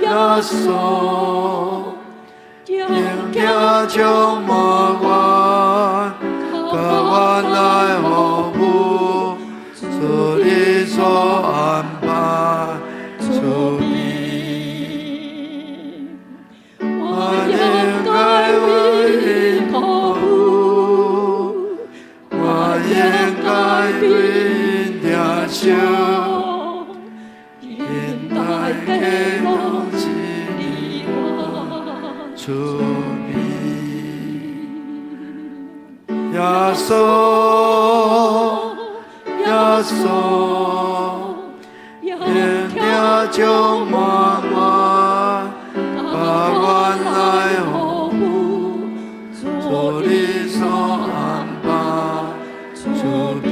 耶穌，聖疼充滿我，予阮來服務，主你所安排儲備。我應該為𪜶服務，我應該對𪜶疼惜，𪜶大家攏是你我儲備。耶穌，耶穌，聖疼充滿我，予阮來服務，主你所安排儲備。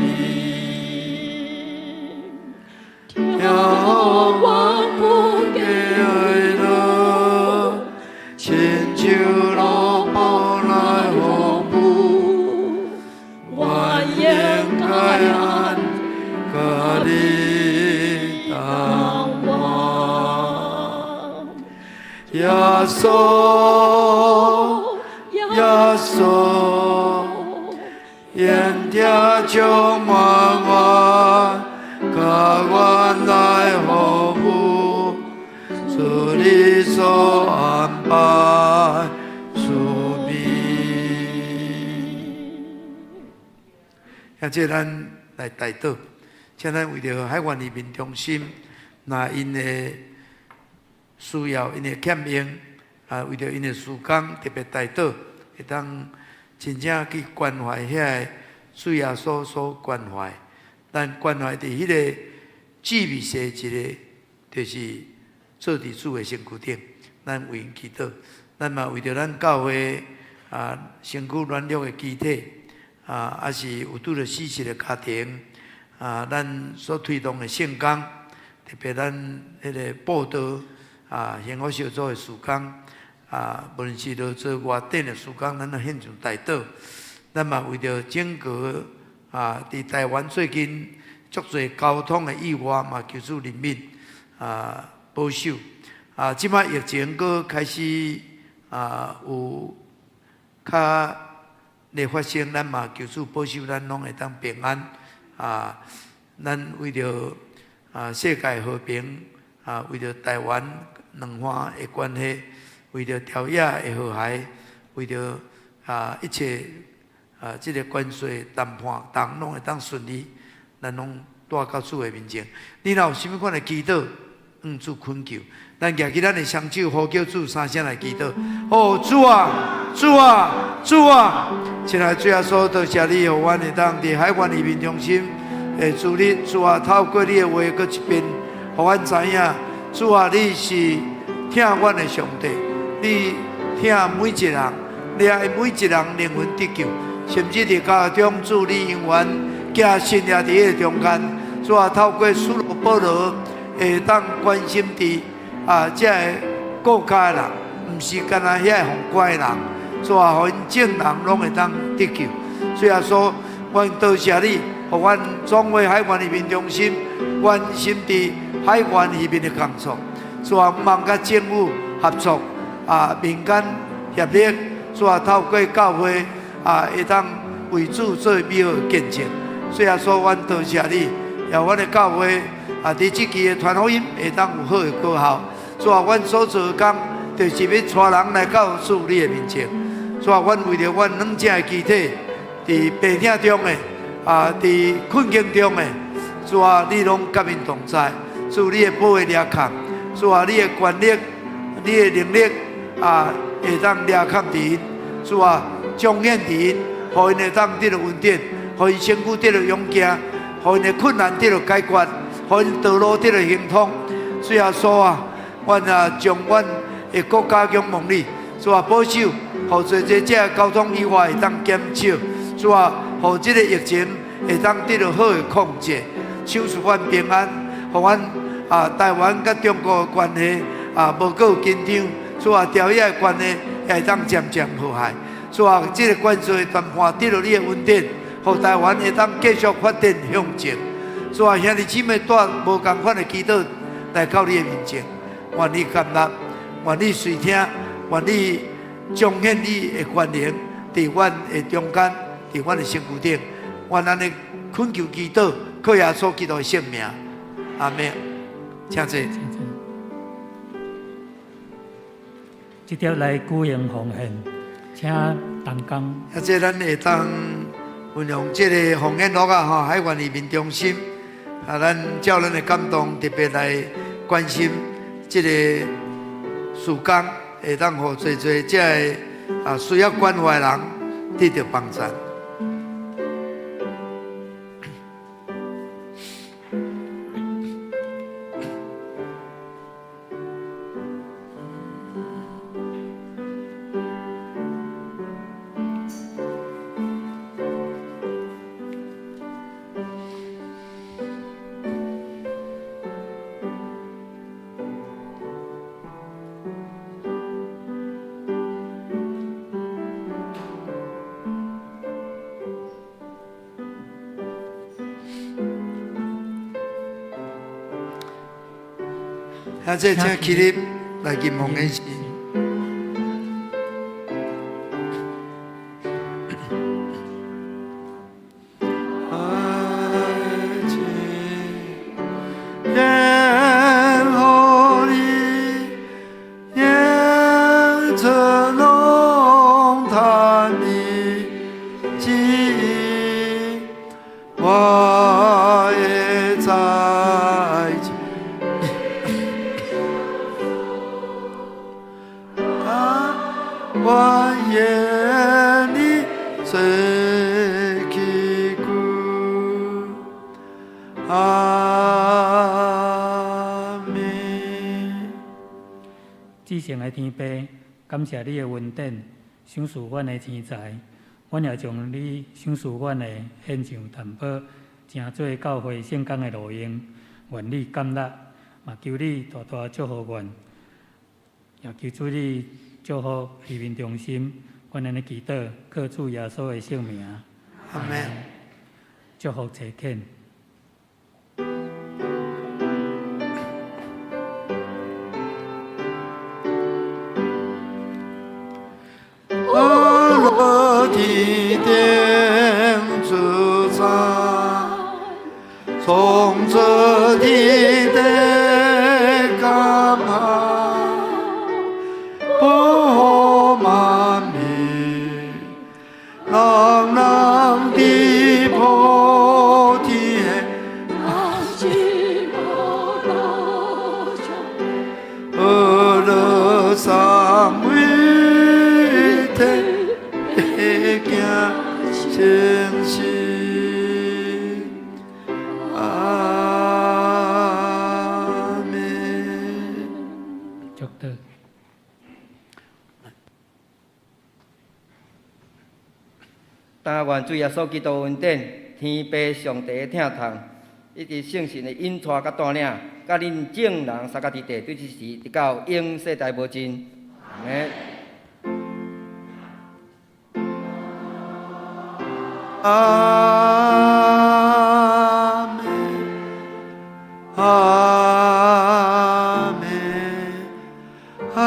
耶穌，耶穌，願聽充滿我，共阮來服務，主你所安排使命。現在咱來代禱，請咱為著海外移民中心，若𪜶的需要，𪜶的欠用，啊，為著𪜶的事工特別代禱，會當真正去關懷遐个主耶穌所關懷，咱關懷佇彼個致命性一个，就是做佇主的身軀頂，咱為𪜶祈禱，咱嘛為著咱教會啊身軀軟弱的肢體。啊，抑是有拄著死侍的家庭，啊，咱所推動的聖工，特別咱彼个布道啊，幸福小組的事工，啊，無論是落做外展的事工，咱來獻上代禱。咱嘛為著整個啊，佇台灣最近足濟交通的意外，嘛求主憐憫啊，保守。啊，這擺疫情閣開始啊，有較咧發生，咱嘛求主保守咱攏會當平安。啊，咱為著啊世界和平，啊為著台灣兩岸的關係，為著朝野的和諧，為著啊一切啊這个關稅談判，逐項攏會當順利，咱攏帶到主的面前。你若有啥物款的祈禱，向主懇求，咱舉起咱的雙手，呼叫主三聲來祈禱。哦，主啊，主啊，主啊！親愛的主耶穌，多謝你，予阮會當佇海外移民中心的主日，主啊，透過你的話閣一遍，予阮知影，主啊，你是疼阮的上帝，你疼每一個人，你愛每一個人靈魂得救，甚至佇家中，主你永遠行神蹟佇彼個中間，主啊，透過使徒保羅會當關心佇啊，這个國家的人，毋是干焦遐个予關的人，主啊，予𪜶眾人攏會當得救。主耶穌，阮多謝你，予阮總會海外移民中心關心佇海外移民的工作。主啊，毋茫佮政府合作啊，民間協力，主啊，透過教會啊，會當為主做美好的見證。主耶穌，阮多謝你，予阮的教會啊，佇這期的傳福音會當有好的果效。主啊，阮所做的工，就是欲帶人來到主你的面前。主啊，阮為著阮軟弱的肢體，佇病痛中的，啊，佇困境中的，主啊，你攏佮𪜶同在。主你的保護掠崁，主啊，你的權力、你的能力啊，會當掠崁佇𪜶。主啊，彰顯佇𪜶，予𪜶會當得著恩典，予𪜶身軀得著勇健，予𪜶的困難得著解決，予𪜶道路得著亨通。主耶穌啊，阮啊將阮的國家仰望你，主啊保守，予濟濟這个交通意外會當減少，主啊，予這个疫情會當得著好的控制，賞賜阮平安，予阮啊台灣佮中國的關係啊無閣有緊張，主啊朝野的關係也會當漸漸和諧，主啊這个關稅談判得著你的恩典，予台灣會當繼續發展向前。主啊兄弟姊妹帶無仝款的祈禱來到你的面前，願你接納，願你垂聽，願你彰顯你的權能，佇阮的中間，佇阮的身軀頂，願咱的懇求祈禱，靠耶穌基督的聖名，阿們。請坐。接著來舉行奉獻，請同工。啊，這咱會當運用這个奉獻簿仔吼，海外移民中心，啊，咱照咱的感動，特別來關心這个事工，會當予濟濟這个啊需要關懷的人得著幫助。啊，這請起立來敬奉獻。我願你做器具。阿們。至聖的天父，感謝你的恩典，賞賜阮的錢財，阮也將你賞賜阮的獻上擔保，成做教會聖工的路用，願你感納，嘛求你大大祝福阮，也求主你祝福移民中心，阮按呢祈禱，靠主耶穌的聖名，阿們。祝福齊懇。阿羅天頂主宰，創造天地感恩，保護萬民，人人佇普天。阿羅三位一體，行前行。阿們。祝禱。但願主耶穌基督恩典、天父上帝的疼痛，以及聖神的引帶佮帶領，佮恁眾人三甲佇地，對這時直到永世代無盡。阿們。阿們，阿們，阿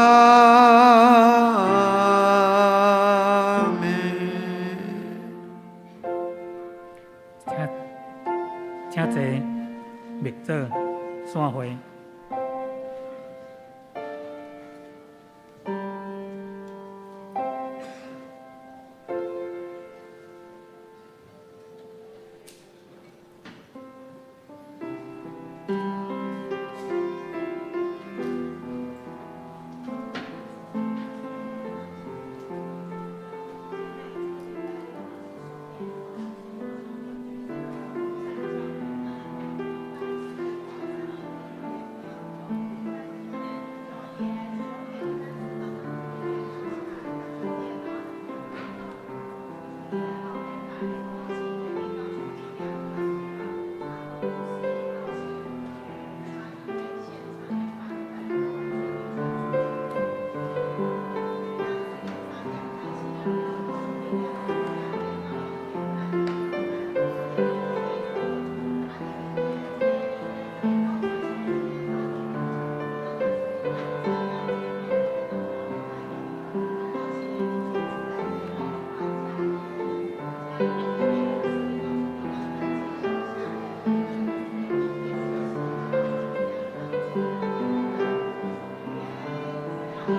們。請坐，默做，散會。 阿